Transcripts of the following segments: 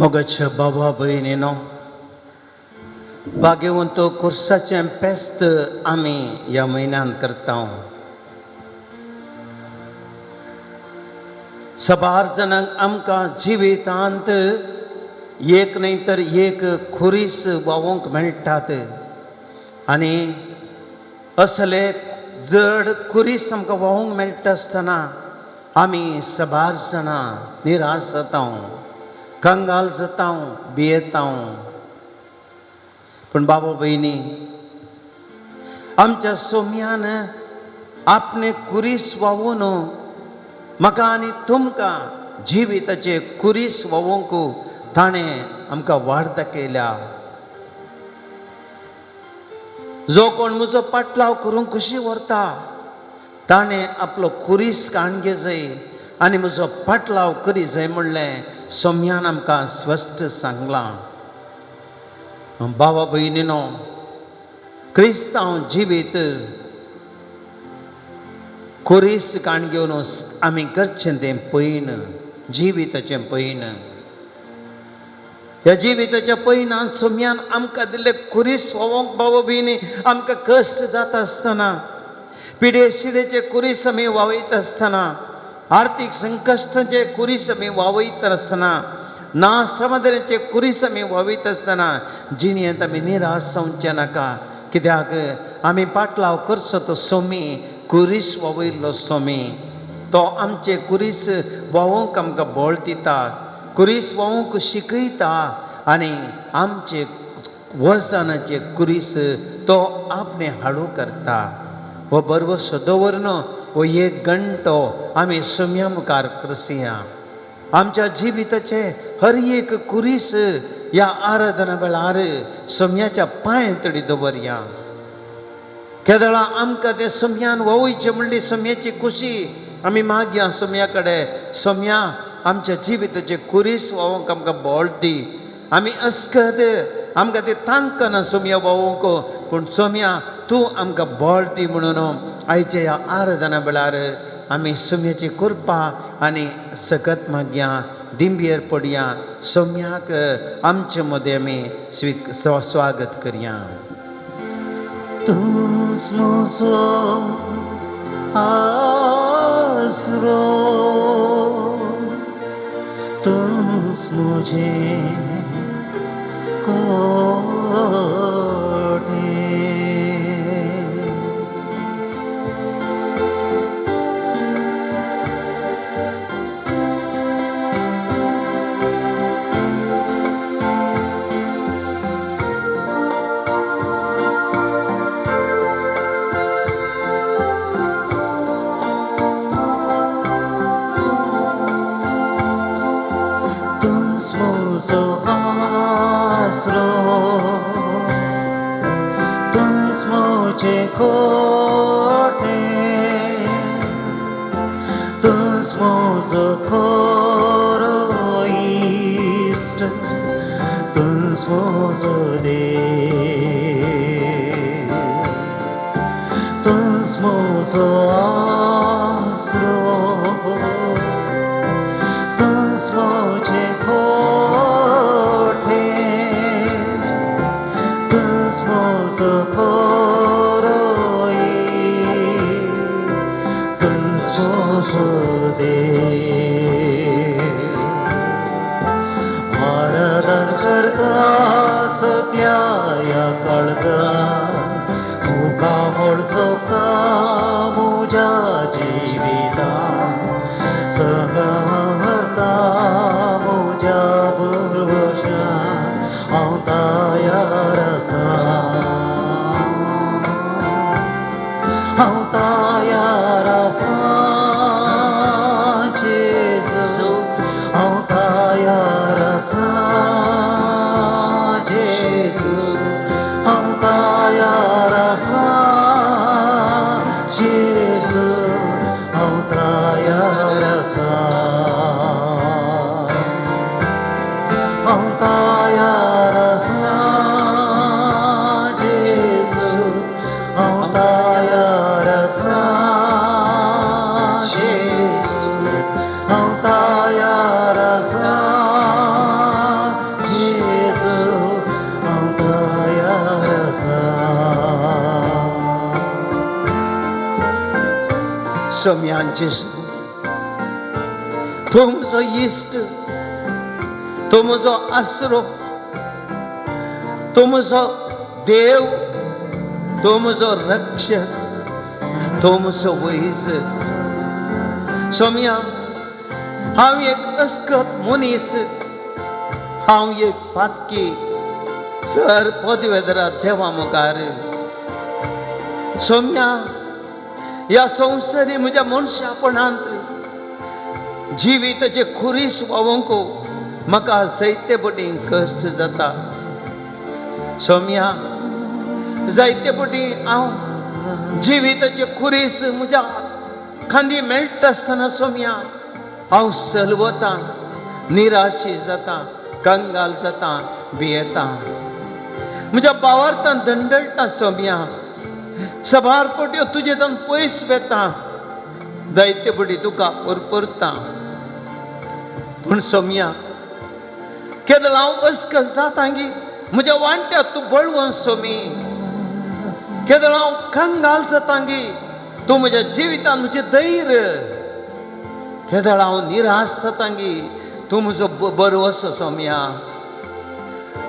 मोगाच्या बाबा भयणीनो, भाग्यवंत कुर्साचें फेस्त आमी ह्या म्हयन्यांत करता. सबार जाणांक आमकां जिवितांत एक न्हय तर एक खुरीस व्हांवूंक मेळटात आनी असले जड खुरीस आमकां व्हांवूंक मेळटा आसतना आमी सबार जाणां निराश जाता, कंगाल जाता, भियेता. पूण बाबा भयणी, आमच्या सोम्यान आपणे कुरीस व्हांवून म्हाका आनी तुमकां जिविताचे कुरीस व्हांवूंक ताणें आमकां वाट दाखयल्या. जो कोण म्हजो पाटलाव करूंक खुशी व्हरता ताणें आपलो कुरीस काण घेजय आनी म्हजो पाटलाव करी जाय म्हणलें सोम्यान आमकां स्पश्ट सांगलां. बाबा भयणीनो, क्रिस्तांव जिवीत कुरीस काण घेवन आमी करचें तें पयण, जिविताचें पयण. ह्या जिविताच्या पयणांत सोम्यान आमकां दिल्ले कुरीस व्हांवोंक बाबा भयणी आमकां कश्ट जाता आसतना, पिडे शिडेचे कुरीस आमी व्हांवयता आसतना, आर्थीक संकश्टांचे कुरीस आमी व्हांवयता आसतना, ना समाधानाचे कुरीस आमी व्हांवयता आसतना जिणेंत आमी निराश जावचें नाका. कित्याक आमी पाटलाव करचो तो सोमी, कुरीस व्हांवयल्लो सोमी, तो आमचे कुरीस व्हांवूंक आमकां बळ दिता, कुरीस व्हांवूंक शिकयता आनी आमचे वजनाचे कुरीस तो आपणे हाडू करता. हो बरवसो दवरन हो एक घंटो आमी सोम्या मुखार करसया. आमच्या जिविताचे हर एक कुरीस ह्या आराधना वेळार सोम्याच्या पांय तडी दवरया. केदळा आमकां तें सोम्यान व्हांवयचें म्हणली सोम्याची खुशी आमी मागया सोम्या कडेन, सोम्या आमच्या जिविताचे कुरीस व्हांवूंक आमकां बळ दी. आमी अस्कत आमकां तें तांकना सोम्या व्हांवूंक, पूण सोम्या तूं आमकां बळ दी म्हणून आयच्या ह्या आराधना वेळार आमी सोम्याची कृपा आनी सकत मागया, दिंबयेर पडया, सोम्याक आमचे मदें आमी स्वागत करया. तूंच म्हजो आसरो, तूंच म्हजें कोटें. तूंच म्हजो आसरो, तूंच म्हजें कोटें, तूंच म्हजो खरो इश्ट, तूंच म्हजो देव, तूंच म्हजो आसरो, तूंच म्हजें कोटें, तूंच म्हजो खरो इश्ट, तूंच म्हजो देव. आराधन करता सगळ्या ह्या काळजान, मुखामळ चोखता म्हज्या जिवितान, सगळं व्हरता म्हज्या भरवशान, हांव तयार आसा, हांव तयार आसा जेजू, हांव तयार आसा जेजू, हांव तयार आसा जेजू, हांव सोम्या जेजू, तूं म्हजो इश्ट, तूं म्हजो आसरो, तूं म्हजो देव, तूं म्हजो रक्षक, तूं म्हजो वैज. सोम्या, हांव एक अस्कत मनीस, हांव एक पातकी सर पदवेदरा देवा मुखार. सोम्या, ह्या संवसारी म्हज्या मनशापणांत जिविताचे खुरीस व्हांवूंक म्हाका जायते पटी कश्ट जाता. सोम्या, जायते पटी हांव जिविताचे खुरीस म्हज्या खांदी मेळटा आसतना सोम्या हांव सलवतां, निराशी जाता, कंगाल जाता, भियेता, म्हज्या भावार्थान दंडळटा. सोम्या, सबार पट्यो तुजे तान पयस वेता, जायते पटी तुका परपरता. पूण सोम्या, केदळ हांव अस्कस जाता गी म्हज्या वांट्याक तूं बळवंत सोमी. केदळ हांव कंगाल जाता गी तूं म्हज्या जिवितान म्हजें धैर्य. केदळ हांव निराश जाता गी तूं म्हजो बरवसो सोम्या.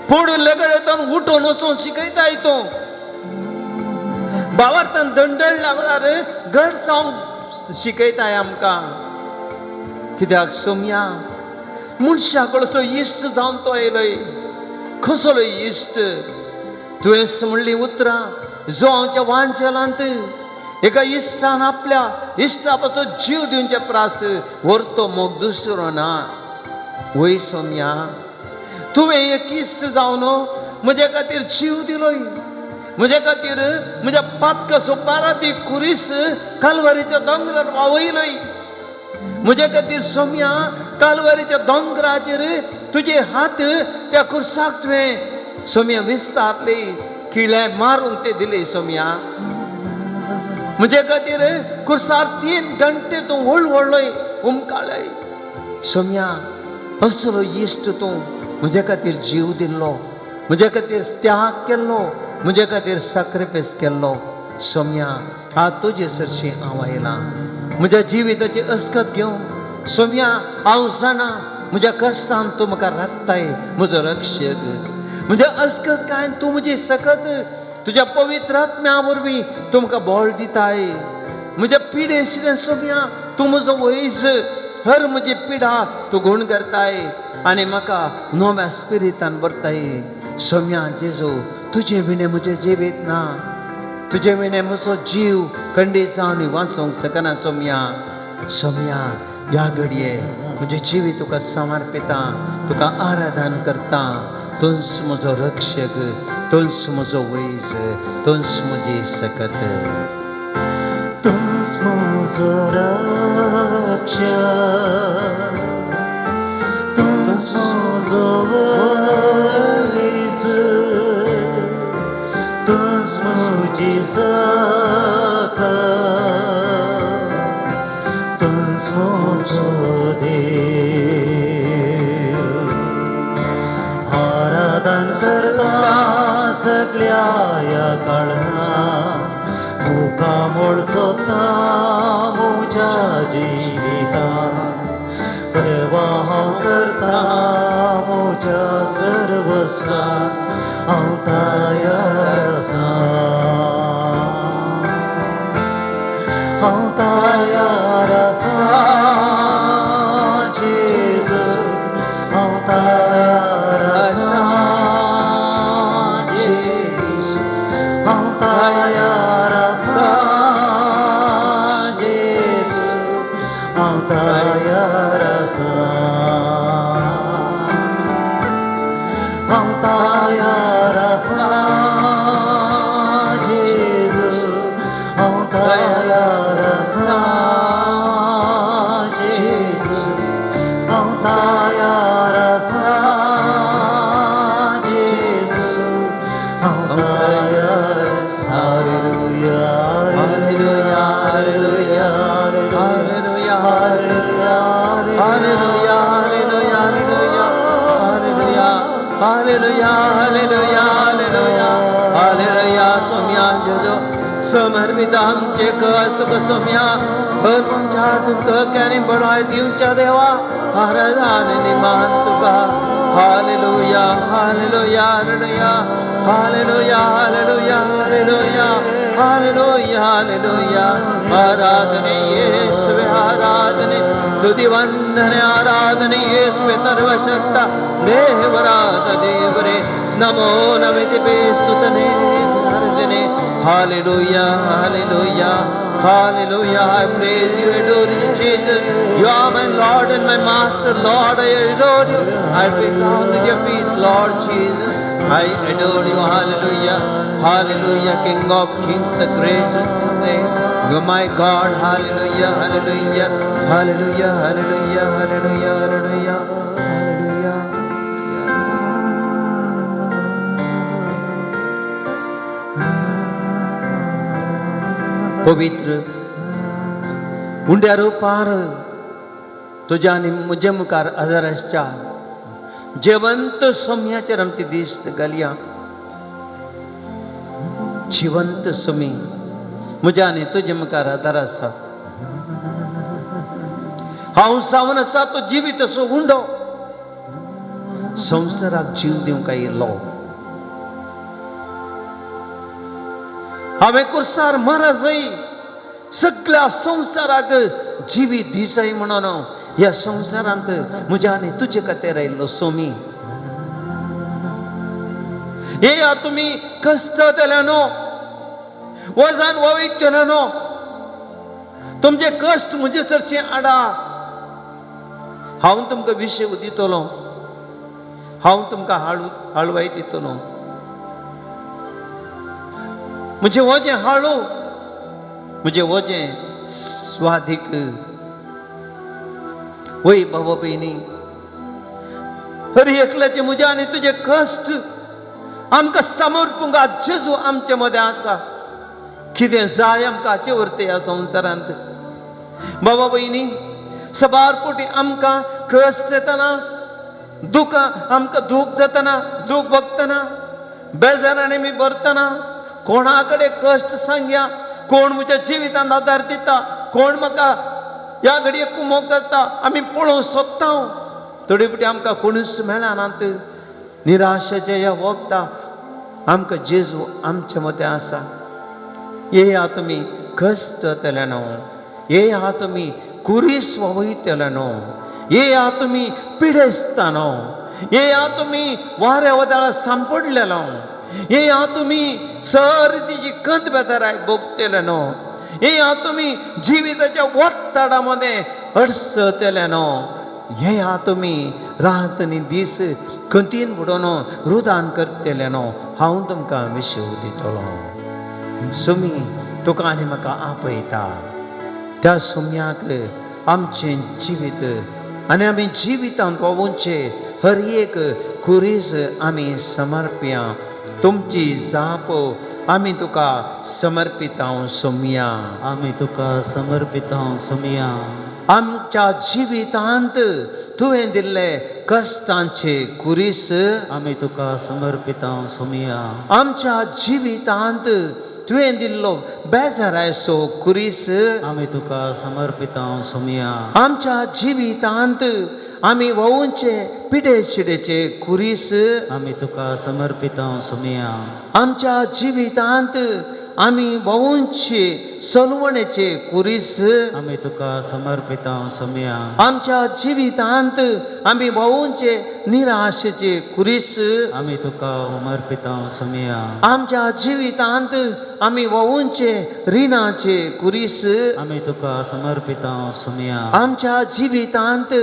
पूण लगडेतान उठून वचून शिकयताय तूं. भावार्थान दंडळ्ळ्या वेळार घट जावंक शिकयताय आमकां. कित्याक सोम्या, मनशा कडचो इश्ट जावन तो येयलोय. कसलो इश्ट? तुवें म्हणलीं उतरां जो आमच्या वांजेलांत एका इश्टान आपल्या इश्टापाचो जीव दिवचे प्रास व्हरतो मोग दुसरो ना. वय सोम्या, तुवें एक इश्ट जावन म्हजे खातीर जीव दिलोय, म्हजे खातीर म्हज्या पातकाचो पारादी कुरीस कालवारीच्या दोंगरार वावयलोय. म्हजे खातीर सोम्या कालवारीच्या दोंगराचेर तुजे हात त्या कुर्साक तुवें सोम्या विस्तारले, किळे मारूंक ते दिले. सोम्या, म्हजे खातीर कुर्सार 3 घंटे तूं व्हडलोय उमकाळय. सोम्या, असलो इश्ट तूं म्हजे खातीर जीव दिल्लो, म्हजे खातीर त्याग केल्लो, म्हजे खातीर साक्रिफायस केल्लो. सोम्या, हांव तुजे सरशी हांव आयलां म्हज्या जिविताची अस्कत घेवन. सोम्या, हांव जाणा म्हज्या कश्टान तूं म्हाका राखताय, म्हजो रक्षक. म्हज्या अस्कत काय तूं म्हजी सकत, तुज्या पवित्र आत्म्या वरवीं तूं म्हाका बळ दिताय. म्हज्या पिडेशिल्लें सोम्या तूं म्हजो वैज, हर म्हजी पिडा तूं गुण करताय आनी म्हाका नव्या स्पिरितान भरताय. सोम्या जेजू, तुजे विणें म्हजें जिवीत ना, तुजे विणें म्हजो जीव खंडीत जावन वाचोवंक शकना. सोम्या, सोम्या, ह्या घडये म्हजें जिवीत तुका समर्पिता, तुका आराधन करता. तूंच म्हजो रक्षक, तूंच म्हजो वैज, तूंच म्हजी सकत. तूंच म्हजो रक्षक, तूंच म्हजो वैज, तूंच म्हजी सकत, तूंच म्हजो देव. आराधन करता सगळ्या ह्या काळजा, मुखामोळ सोदता म्हज्या जिविता. देवा हांव करता म्हज्या सर्वस्वा, हांव तयार आसा, हांव तयार आसा जेजू, हांव तयार आसा जेजू, हांव तयार आसा जेजू, हांव तयार आसा, हांव तयार आसा जेजू, हांव तयार आसा जेजू, हांव तयार आसा जेजू, हांव तयार. Hallelujah, hallelujah, hallelujah, hallelujah, hallelujah, hallelujah, hallelujah, hallelujah, hallelujah, hallelujah, hallelujah, hallelujah. Saumya जेजू, समर्पित आमचे कर तुका सोम्या. आमच्या हातून आनी बळाय दिवच्या देवा आराधन निमान तुका. Hallelujah, hallelujah, hallelujah, hallelujah, hallelujah, hallelujah, hallelujah, hallelujah. आराधने येशुवे, आराधने तुदी वंदने, आराधने येशुवे सर्वशक्ता Devraj देवरे. नमो नमिति स्तुतने आराधने. Hallelujah, hallelujah, hallelujah. I praise you, adore you, Jesus. You are my Lord and my Master. Lord, I adore you. I fall down at your feet, Lord Jesus. I adore you. Hallelujah, hallelujah. King of kings, the greatest name. You are my God. Hallelujah, hallelujah, hallelujah, hallelujah, hallelujah, hallelujah, hallelujah. पवित्र उंड्या रुपार तुज्या आनी म्हजे मुखार हजर आसच्या जिवंत सोम्याचेर आमची दिश्ट घालया. जिवंत सोमी म्हज्या आनी तुजे मुखार आदार आसा. हांव जावन आसा तो जिवीत असो उंडो संवसाराक जीव दिवंक आयिल्लो. हांवें कुर्सार मरजय सगळ्या संवसाराक जिवीत दिसय म्हणून ह्या संवसारांत म्हज्या आनी तुजे खातीर आयिल्लो सोमी. येया तुमी कश्ट जाल्यानो, वजन वयतलो, तुमचे कश्ट म्हजे चडशे आडा. हांव तुमकां विशय दितलो, हांव तुमकां हाळू हाळवाय दितलो. म्हजें वजें हाळू, म्हजें वजें स्वादीक. वय बाबा भयणी, हर एकल्याचे म्हजे आनी तुजे कश्ट आमकां समर्पूंक जेजू आमचे मदें आसा. कितें जाय आमकां हाचे वरते ह्या संवसारांत. बाबा भयणी, सबार पोटी आमकां कश्ट येतना, दुकां आमकां दूख जातना, दूख भोगतना, बेजारांनी आमी भरतना कोणा कडेन कश्ट सांगया? कोण म्हज्या जिवितांत आदार दिता? कोण म्हाका ह्या घडये कुमोक करता? आमी पळोवंक सोदता. थोडे फावटी आमकां कोणूच मेळनात. निराशेचे ह्या वखदां आमकां जेजू आमचे मदें आसा. येया तुमी कश्ट जातले न्हू, येया तुमी कुरीस वयतले न्हू, येया तुमी पिडेस्ता न्हू, येया तुमी वाऱ्या वदळा सांपडलेलो, येया तुमी सर तिची कंत बेताराय भोगतले न्हू, येया तुमी जिविताच्या वत्ताडा मदें अडसतले न्हू, येया तुमी रात आनी दीस खंतीन बुडोवन रुदान करतले न्हू, हांव तुमकां विशव दितलो. सुमी तुका आनी म्हाका आपयता. त्या सुम्याक आमचें जिवीत आनी आमी जिवितांत पावोवचें हर एक कुरीस आमी समर्पया. तुमची जाप आमी तुका समर्पितांव सोमया. आमी तुका समर्पितांव सोमया. आमच्या जिवितांत तुवें दिल्ले कश्टांचे कुरीस आमी तुका समर्पितांव सोमया. आमच्या जिवितांत तुवें दिल्लो बेजारायचो कुरीस आमी तुका समर्पितांव सोमया. आमच्या जिवितांत आमी व्होवचे पिडे शिडेचे कुरीस आमी तुका समर्पितांव सोमया. आमच्या जिवितांत आमी भोवचे सलवणेचे कुरीस आमी तुका समर्पितांव सोमया. आमच्या जिवितांत आमी भोवचे निराशेचे कुरीस आमी तुका समर्पितांव सोमया. आमच्या जिवितांत आमी भोवचे रिणाचे कुरीस आमी तुका समर्पितांव सोमया. आमच्या जिवितांत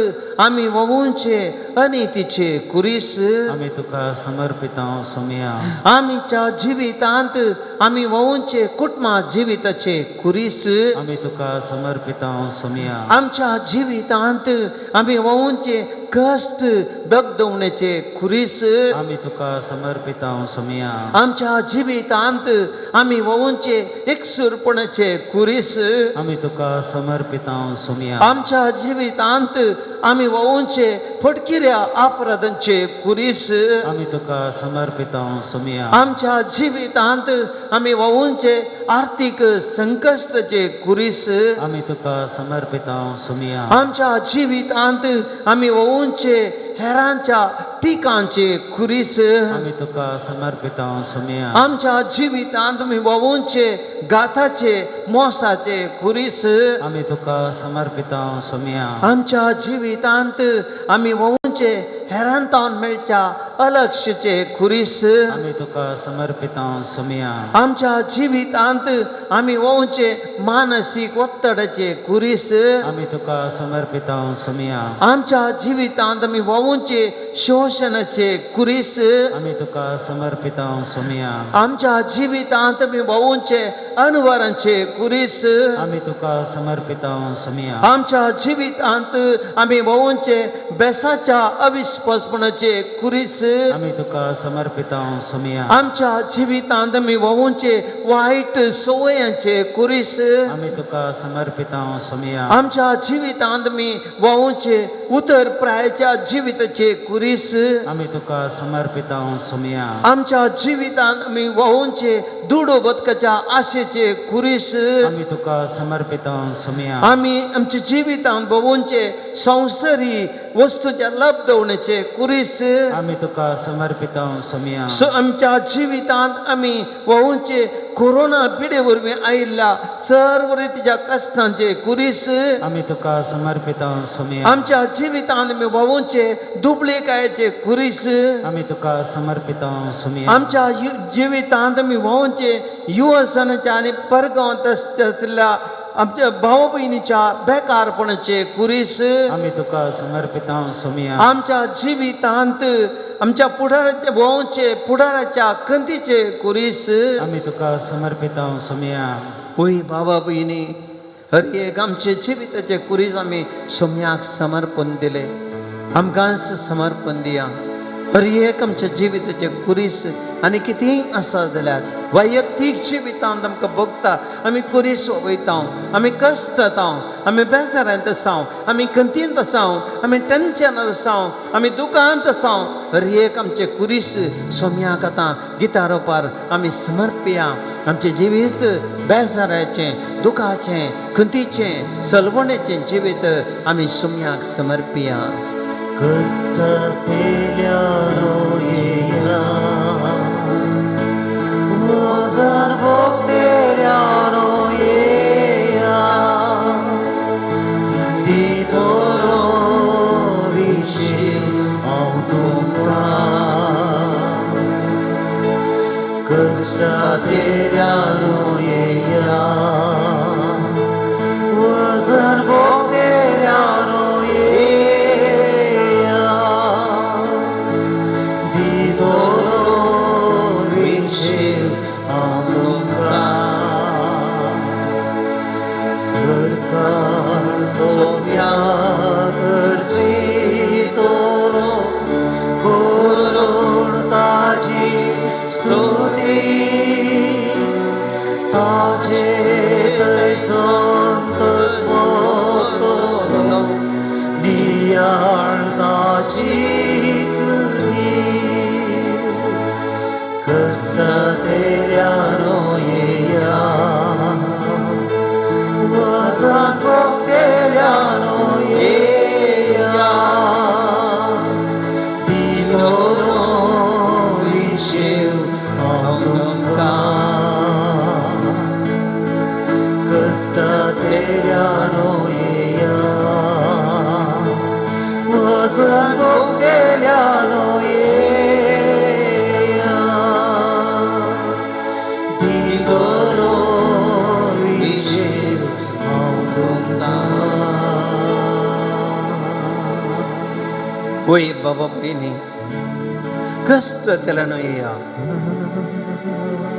आमी भोवचे अनितीचे कुरीस आमी तुका समर्पितांव सोमया. आमच्या जिवितांत आमी भोवचे कुटुंबा जिविताचे कुरीस आमी तुका समर्पितांव सोमया. आमच्या जिवितांत आमी भोवचे कश्ट दगदवण्याचे खुरीस आमी तुका समर्पितां सोमया। आमच्या जिवितांत आमी व्होवचे एकसूरपणाचे खुरीस आमी तुका समर्पितां सोमया। आमच्या जिवितांत आमी व्होवचे फटकिऱ्या अपराधांचे खुरीस आमी तुका समर्पितां सोमया। आमच्या जिवितांत आमी व्होवचे आर्थीक संकश्टाचे खुरीस आमी तुका समर्पितां सोमया। आमच्या जिवितांत आमी व्होवचे हेरांच्या टिकांचे खुरीस आमी तुका समर्पितां सोमया। आमच्या जिवितांत आमी व्होवचे गाथाचे मोसाचे खुरीस आमी तुका समर्पितां सोमया। आमच्या जिवितांत आमी व्होवचे हेरांतावन मेळच्या अलक्षचे खुरीस आमी तुका समर्पितां सोमया। आमच्या जिवितांत आमी व्होवचे मानसीक ಒತ್ತಡचे खुरीस आमी तुका समर्पितां सोमया। आमच्या जिवितांत आमी व्होवचे शोशणाचे खुरीस आमी तुका समर्पितां सोमया। आमच्या जिवितांत आमी व्होवचे अनवरांचे खुरीस आमी तुका समर्पितां सोमया। आमच्या जिवितांत आमी व्होवचे बेसाच्या अविश्वासपणाचे खुरीस आमी तुका समर्पितां सोमया। आमच्या जिवितांत आमी व्होवचे वायट संवयांचे खुरीस आमी तुका समर्पितां सोमया। आमच्या जिवितांत आमी व्होवचे उतर प्रायच्या जिविताचे खुरीस आमी तुका समर्पितां सोमया। आमच्या जिवितांत आमी व्होवचे दुडो बदकाच्या आशेचे खुरीस आमी तुका समर्पितां सोमया। आमी आमच्या जिवितांत भोवचे संवसारी वस्तूच्या लब्धवण्याचे खुरीस आमी तुका समर्पितां सोमया। सो आमच्या जिवितांत आमी व्होवचे कोरोना पिडे वरवीं आयिल्ल्या सर्व रितीच्या कश्टांचे खुरीस आमी तुका समर्पितां सोमया। आमच्या जिवितांत आमी व्होवचे दुबळेकायेचे खुरीस आमी तुका समर्पितां सोमया। आमच्या जिवितांत आमी व्होवचे युवसनाच्या आनी परगांवांत आसलेल्या आमच्या भाव भयणीच्या बेकारपणाचे खुरीस आमी तुका समर्पितां सोमया। आमच्या जिवितांत आमच्या पुढाराचे भोवचे पुढाराच्या खंतीचे खुरीस आमी तुका समर्पितां सोमया। होय बाबा भयणी, हर एक आमचे जिविताचे खुरीस आमी सोम्याक समर्पण दिले, आमकांच समर्पण दिया। हर एक आमच्या जिविताचे खुरीस आनी कितेंय आसा जाल्यार वैयक्तीक जिवितांत आमकां भोगता, आमी खुरीस वयता, आमी कश्ट जाता, आमी बेजारांत आसा, आमी खंतींत आसा, आमी टेन्शनार आसा, आमी दुकांत आसा। हर एक आमचे खुरीस सोम्याक आतां गितां रोपार आमी समर्पया। आमचें जिवीत बेजाराचें, दुखाचें, खंतीचें, सलवणेचें जिवीत आमी सोम्याक समर्पया। कष्ट तेल्यानो येया, वजन भोगतेल्यानो येया, दितलो विशीं हांव तुमकां। कष्ट तेल्यानो येया, वजन भोगतेल्यानो येया, दितलो विशीं हांव तुमकां। सरकार सोम्या करसितलो करून ताजी स्तुती, ताजे थंय संतोष भोगतलो नियाळ ताजी कृती। कष्ट तेल्यानो येया, वजन भोगतेल्यानो येया, दितलो विशीं हांव तुमकां। कष्ट तेल्यानो येया, वजन भोगतेल्यानो येया, दितलो विशीं हांव तुमकां। होय बाबा भयणी, कश्ट तेल्यानो येया,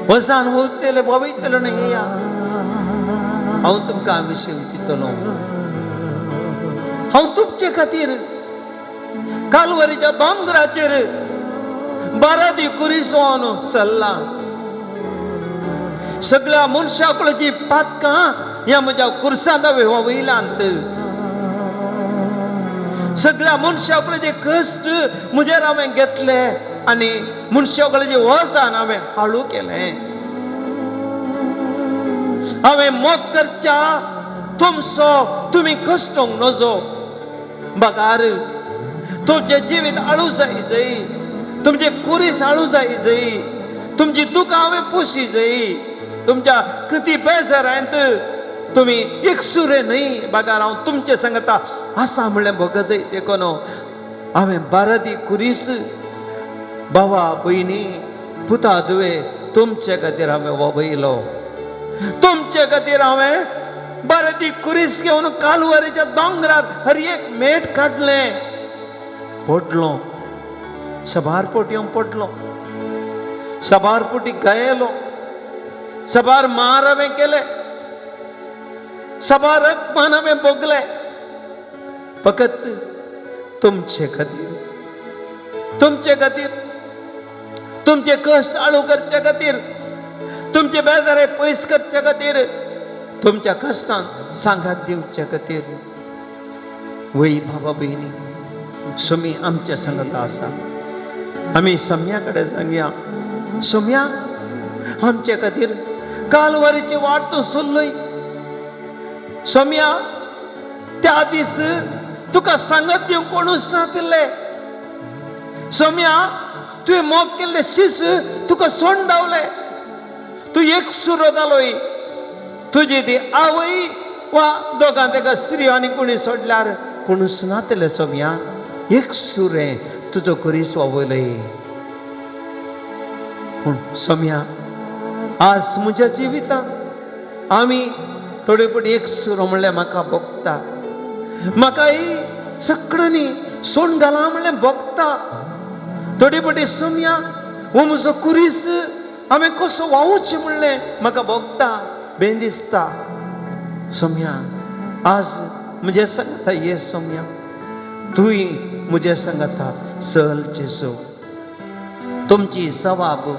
वसान वयतले भोंवयतलो येया, हांव तुमकां विशीं दितलो। हांव तुमचे खातीर कालवरीच्या दोंगराचेर बारादी कुरिसोन सल्ला. सगळ्या मनशाकुळची पातकां ह्या म्हज्या कुर्सांत वयल्यांत. सगळ्या मनशाकुळचे कश्ट म्हजेर हांवें घेतले आनी मनशाकुळचे वजन हांवें हाळू केलें. हांवें मोग करच्या तुमचो तुमी कश्टोंक नजो बगार तुमचें जिवीत आळू जाय जय, तुमचें कुरीस आळू जाय जय, तुमची दुकां हांवें पुशी जय. तुमच्या कृती बेजारांत तुमी एकसुरे न्हय बगार हांव तुमचे सांगता आसा म्हणलें भगत. देखून हांवें बारादी कुरीस भावा भयणी पुता धुवे तुमचे खातीर हांवें वबयलो. तुमचे खातीर हांवें बारादी कुरीस घेवन कालवारीच्या दोंगरार हर एक मेट काडलें. पडलो सबार पोटयो पडलो, सबार पोटी गायलो, सबार मार हांवें केले, सबार रकमान हांवें भोगले, फकत तुमचे खातीर, तुमचे खातीर, तुमचे कश्ट आळू करचे खातीर, तुमचे बेजारे पयस करचे खातीर, तुमच्या कश्टांक सांगात दिवचे खातीर. वय बाबा भयणी, सुमी आमच्या संगत आसा. आमी सम्या कडेन सांगया, सोम्या आमचे खातीर कालवारीची वाट तूं सोल्लय. सोम्या त्या दीस तुका सांगत दिवंक कोणूच नातिल्ले. सोम्या तुवें मोग केल्ले शीस तुका सोंड धांवले. तूं एक सुरो जालोय. तुजी ती आवय वा दोगां तेका स्त्री आनी कोणी सोडल्यार कोणूच नातिल्ले. सोम्या एक सुरें तुजो करीस वावयलय. पूण सोम्या आज म्हज्या जिवितांत आमी थोडे पटी एक सुरो म्हणल्यार म्हाका भोगता, म्हाकाय सगळ्यांनी सोण घाला म्हणल्यार भोगता. थोडे पटी सोम्या हो म्हजो कुरीस हांवें कसो वावुचें म्हणलें म्हाका भोगता, बेन दिसता. सोम्या आज म्हज्या सांगता ये सोम्या, तूंय म्हज्या सांगता सल जेजू. तुमची सवाब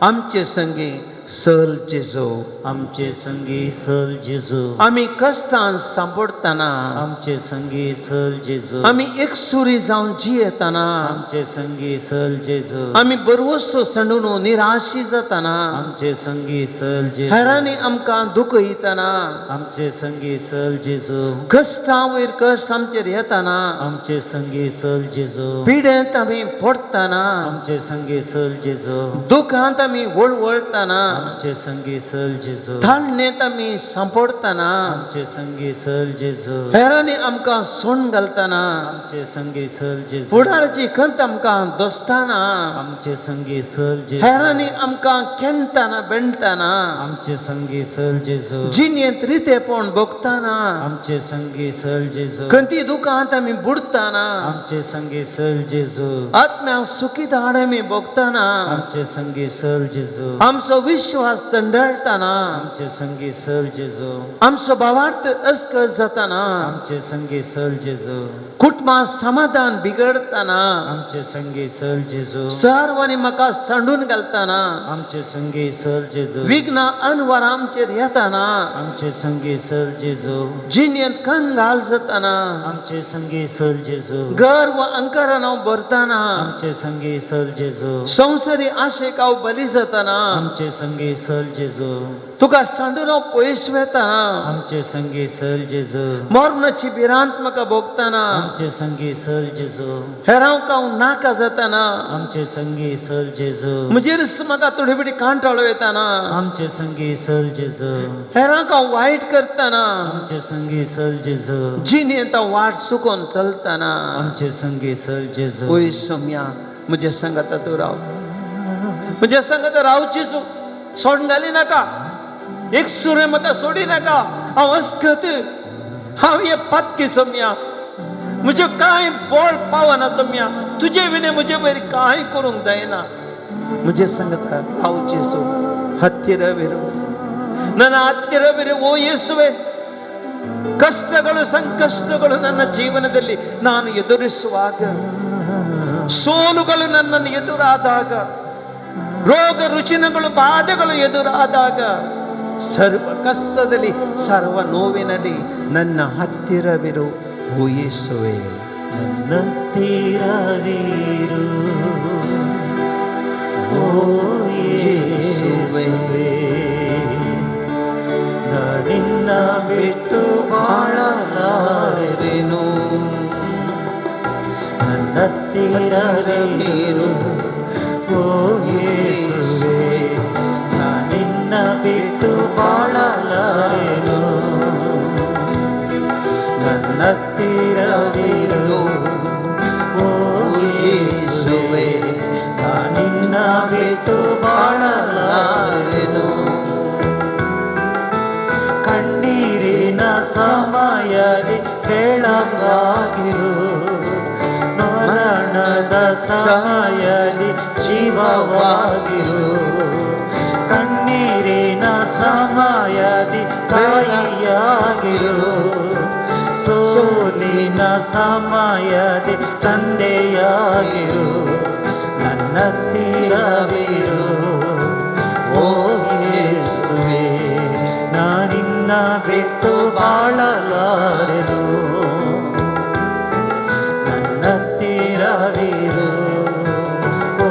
आमचे संगी सल जेजू. आमचे संगी सल जेजू. आमी कश्टान सांपडटना आमचे संगी सल जेजू. आमी एकसुरी जावन जियेतना आमचे संगी सल जेजू. आमी बरवसो सांडून निराशी जातना आमचे संगी सल जेजू. हेरांनी आमकां दुखयतना आमचे संगी सल जेजू. कश्टां वयर कश्ट आमचेर येतना आमचे संगी सल जेजू. पिडेंत आमी पडटना आमचे संगी सल जेजू. दुखांत आमी वळवळटना आमचे संगी सल जेजू. ताळणेंत आमी सांपडटना आमचे संगी सल जेजू. हेरांनी आमकां सोण घालतना आमचे संगी सल जेजू. फुडाराची खंत आमकां दोसतना आमचे संगी सल जेजू. हेरांनी आमकां खेणतना बेणतना आमचे संगी सल जेजू. जिणेंत रितेपण भोगतना आमचे संगी सल जेजू. खंती दुखांत आमी बुडटना आमचे संगी सल जेजू. आत्म्याक सुखी धाड आमी भोगतना आमचे संगी सल जेजू. आमचो विश्वास दंडळतना आमचे संगी सल जेजू. आमचो भावार्थ अस्कस जातना आमचे संगी सल जेजू. कुटुंबात समाधान बिगडतना आमचे संगी सल जेजू. सर्वांनी म्हाका सांडून घालतना आमचे संगी सल जेजू. विघ्न अनवर आमचेर येतना आमचे संगी सल जेजू. जिणेंत कंगाल जातना आमचे संगी सल जेजू. गर्व अंकारान हांव भरतना आमचे संगी सल जेजू. संवसारी आशेक हांव बली जातना आमचे संगी सल जेजू. तुका सांडून हांव पयस वेतना आमचे संगी सल जेजू. मरणाची भिरांत म्हाका भोगतना आमचे संगी सल जेजू. हेरांक हांव नाका जातना आमचे संगी सल जेजू. म्हजेर म्हाका थोडी थोडी कांटाळो येतना आमचे संगी सल जेजू. हेरांक हांव वायट करतना आमचे संगी सल जेजू. जिणेंत हांव वाट चुकोन चलतना आमचे संगी सल जेजू. वय सोम्या म्हज्या सांगाता तूं राव, म्हज्या सांगाता रावची तूं, सोडून घाली नाका, एक सुरें म्हाका सोडी नाका. हांव अस्कत, हांव हे पातकी सोम्या, म्हजें कांय बळ पावना सोम्या, तुजे विणे म्हजे वयर कांय करूंक जायना. म्हजे सांगता रावची तूं, हत्तीर विरू ना हत्तीर विरू ओ येसुवे. ಕಷ್ಟಗಳು ಸಂಕಷ್ಟಗಳು ನನ್ನ ಜೀವನದಲ್ಲಿ ನಾನು ಎದುರಿಸುವಾಗ, ಸೋಲುಗಳು ನನ್ನನ್ನು ಎದುರಾದಾಗ, ರೋಗ ರುಜಿನಗಳು ಬಾಧೆಗಳು ಎದುರಾದಾಗ, ಸರ್ವ ಕಷ್ಟದಲ್ಲಿ ಸರ್ವ ನೋವಿನಲ್ಲಿ ನನ್ನ ಹತ್ತಿರವಿರು ಓ ಯೇಸುವೆ. ನನ್ನ ಹತ್ತಿರವಿರು ಓ ಯೇಸುವೆ, ನಿನ್ನ ಬಿಟ್ಟು ಬಾಳಲಾರೆನು. ನನ್ನ ಹತ್ತಿರವಿರು ಓ ಯೇಸುವೆ, ನಿನ್ನ ಬಿಟ್ಟು ಬಾಳಲಾರೆನು. ನನ್ನ ಹತ್ತಿರವಿರು ಓ ಯೇಸುವೆ, ನಿನ್ನ ಬಿಟ್ಟು ಬಾಳಲಾರೆನು. ಕಣ್ಣೀರಿನ ಸಮಯದಿ ಬೆಳಕಾಗಿರು, ಮರಣದ ಸಮಯದಿ ಜೀವವಾಗಿರು. ಕಣ್ಣೀರಿನ ಸಮಯದಿ ತಾಯಿಯಾಗಿರು, ಸೋಲಿನ ಸಮಯದಿ ತಂದೆಯಾಗಿರು. ನನ್ನ ಹತ್ತಿರವಿರು ಓ ಯೇಸುವೆ, ನಾನಿನ್ನ ಬಿಟ್ಟು ಬಾಳಲಾರೆನು. ನನ್ನ ಹತ್ತಿರವಿರು ಓ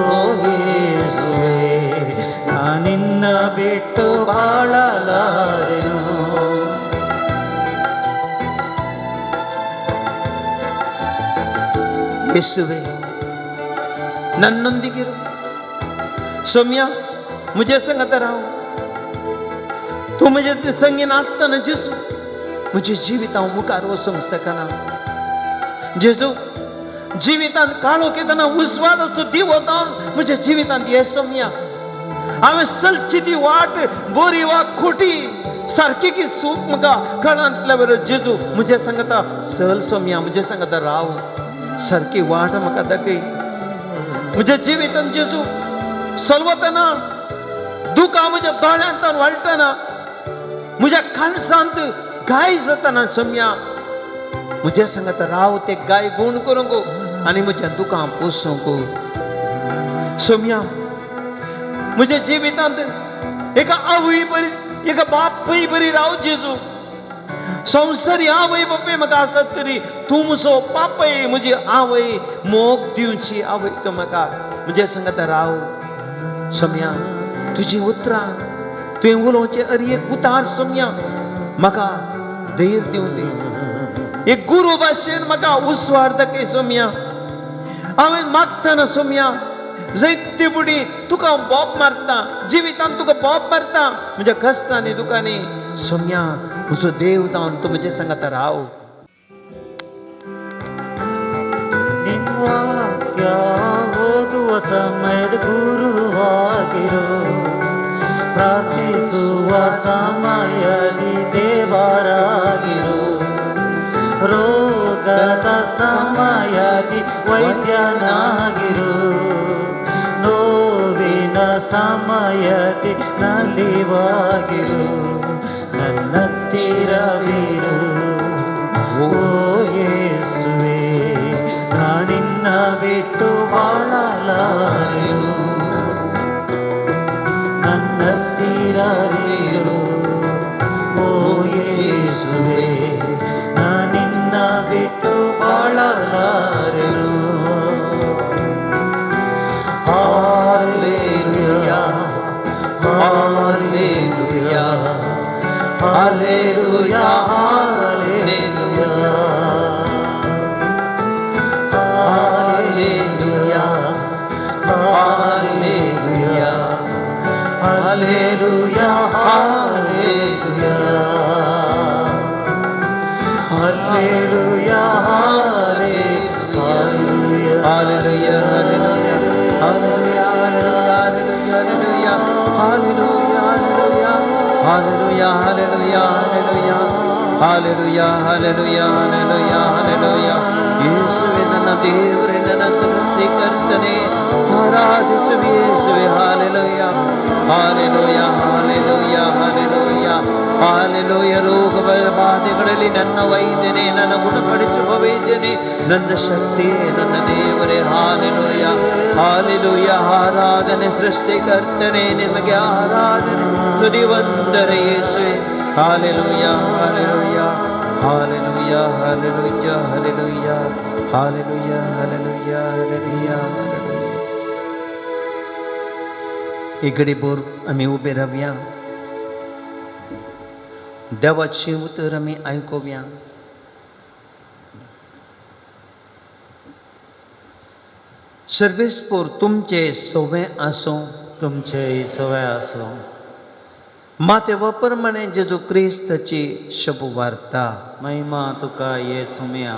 ಯೇಸುವೆ, ನಾನಿನ್ನ ಬಿಟ್ಟು ಬಾಳಲಾರೆನು. ಯೇಸುವೆ ನನ್ನೊಂದಿಗಿರು. ಸೌಮ್ಯ मुझे संगत राव, तूं म्हजे संगी नासतना जेजू म्हजें जिवीत हांव मुखार वचूंक शकना. जेजू जिवितांत काळोख येतना उजवाडाचो दिवो जावन म्हज्या जिवितांत ये सौम्या. हांवें चलची ती वाट बरी वा खोटी सारकी की सूप म्हाका कळांतल्या बरोबर जेजू म्हज्या सांगता चल सौम्या, म्हज्या सांगता राव, सारकी वाट म्हाका दाखय. म्हज्या जिवितांत जेजू सलवतना दुकां म्हज्या दोळ्यांत वाळटना, म्हज्या काळजांत गाय जातना सौम्या म्हज्या सांगता राव, ते गाय गुण करूंक आनी म्हज्या दुकां पोसूंक. सौम्या म्हज्या जिवितांत एका आवय बरी एका बापूय बरी राव जेजू. संवसारी आवय बापूय म्हाका आसत तरी तूं म्हजो बापूय, म्हजी आवय मोग दिवची आवय तूं म्हाका. म्हज्या सांगता राव सौम्या, तुजी उतरां तुवें उलोवचें अरे एक उतार सौम्या म्हाका धैर्य दिवं दी. एक गुरू भाशेन म्हाका उजवाड दाखय सौम्या. हांवें मागतना सौम्या जैते बुडी तुका हांव बोब मारता, जिवितांत तुका बोब मारता म्हज्या कश्टांनी दुकांनी. सौम्या म्हजो देव जावन तूं म्हजे सांगता राव. ನಿನ್ ವಾಕ್ಯ ಓದುವ ಸಮಯದ ಗುರುವಾಗಿರು, ಪ್ರಾರ್ಥಿಸುವ ಸಮಯದಿ ದೇವರಾಗಿರು. ರೋಗದ ಸಮಯದಿ ವೈದ್ಯನಾಗಿರು, ನೋವಿನ ಸಮಯದಿ ನಲಿವಾಗಿರು. ನನ್ನ ಹತ್ತಿರವಿರು ಓ ಯೇಸುವೆ, ನಾನಿನ್ನ ಬಿಟ್ಟು ಬಾಳಲಾರೆನು. ನನ್ನ ಹತ್ತಿರವಿರು ಓ ಯೇಸುವೆ, ನಾನಿನ್ನ ಬಿಟ್ಟು ಬಾಳಲಾರೆನು. Hallelujah, hallelujah, hallelujah, hallelujah, hallelujah, hallelujah, hallelujah, hallelujah, hallelujah, hallelujah, hallelujah, hallelujah, hallelujah, hallelujah, hallelujah, hallelujah, hallelujah, hallelujah, hallelujah, hallelujah. ಯೇಸುವೆ ನನ್ನ ದೇವರೇ, ನನ್ನ ಸೃಷ್ಟಿಕರ್ತನೇ, ಆರಾಧಿಸುವೆ ಯೇಸುವೆ. Hallelujah, hallelujah, hallelujah, hallelujah, hallelujah. ರೋಗ ಬಾಧೆಗಳಲ್ಲಿ ನನ್ನ ವೈದ್ಯನೇ, ನನ್ನ ಗುಣಪಡಿಸುವ ವೈದ್ಯನೇ, ನನ್ನ ಶಕ್ತಿಯೇ, ನನ್ನ ದೇವರೇ. Hallelujah, hallelujah. ಆರಾಧನೆ ಸೃಷ್ಟಿಕರ್ತನೇ, ನಿಮಗೆ ಆರಾಧನೆ, ತುದಿ ವಂದನೆ ಯೇಸುವೆ. Hallelujah, hallelujah, hallelujah, hallelujah, hallelujah, hallelujah, hallelujah, hallelujah, hallelujah. एक घडीभर आमी उबे रावया, देवाचें उतर आमी आयकुया. सर्वेस्पोर तुमचे सवें आसूं. तुमचे सवय आसूं. मातेवा प्रमाणे जेजू क्रिस्ताची शुभवार्ता. महिमा तुका येसुम्या.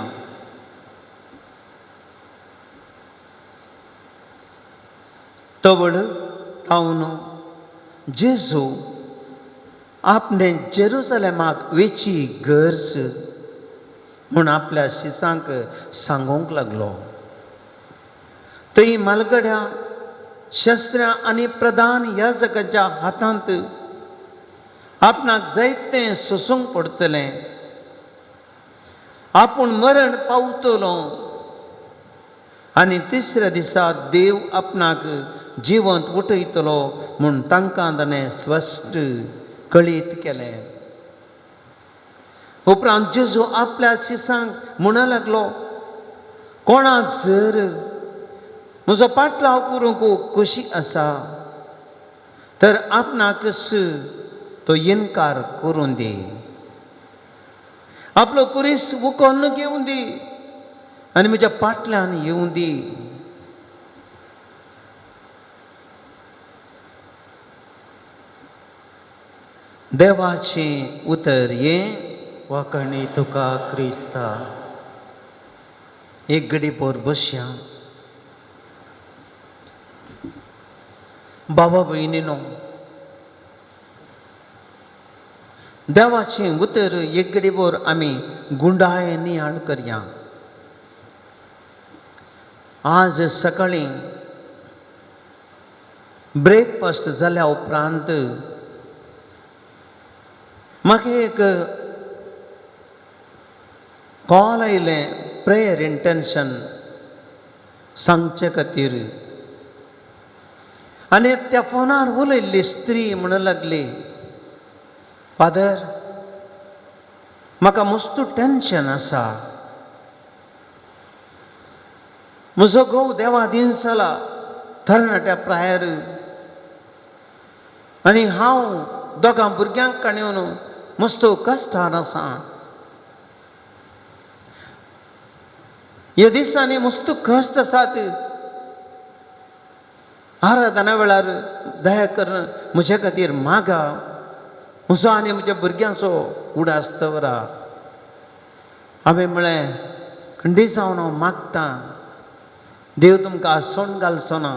तवळ तावन जेजू आपणे जेरुजलेमाक वेची गरज म्हूण आपल्या शिसांक सांगूंक लागलो. थंय म्हालगड्या शस्त्रां आनी प्रधान याजकाच्या हातांत आपणाक जायतें सोसूंक पडटलें, आपूण मरण पावतलो आनी तिसऱ्या दिसा देव आपणाक जिवंत उठयतलो म्हूण तांकां ताणें स्पश्ट कळीत केलें. उपरांत जेजू आपल्या शिसांक म्हणूंक लागलो, कोणाक जर म्हजो पाटलाव करूंक खोशी आसा तर आपणाकच तो इनकार करूं दी, आपलो कुरीस उखल्न घेवं दी आनी म्हज्या पाटल्यान येवं दी. देवाचें उतर हें. वाकणी तुका क्रिस्ता. एक घडी पोर बसया. बाबा भयणीनो, देवाचें उतर एक घडी पोर आमी गुंडाय नियाळ करया. आज सकाळीं ब्रेकफास्ट जाल्या उपरांत म्हाका एक कॉल आयलें प्रेयर इंटेन्शन सांगचे खातीर. आनी त्या फोनार उलयल्ली स्त्री म्हणूंक लागली, फादर म्हाका मस्त टेन्शन आसा, म्हजो घोव देवा दीन जाला तरणाट्या प्रायर आनी हांव दोगां भुरग्यांक काणयेवन मस्त कश्टान आसा. ह्या दिसांनी मस्त कश्ट आसात. आराधना वेळार दया करून म्हज्या खातीर मागा, म्हजो आनी म्हज्या भुरग्यांचो उडास दवरा. हांवें म्हळें, खंडीत जावन हांव मागतां, देव तुमकां आसोण घालचो ना.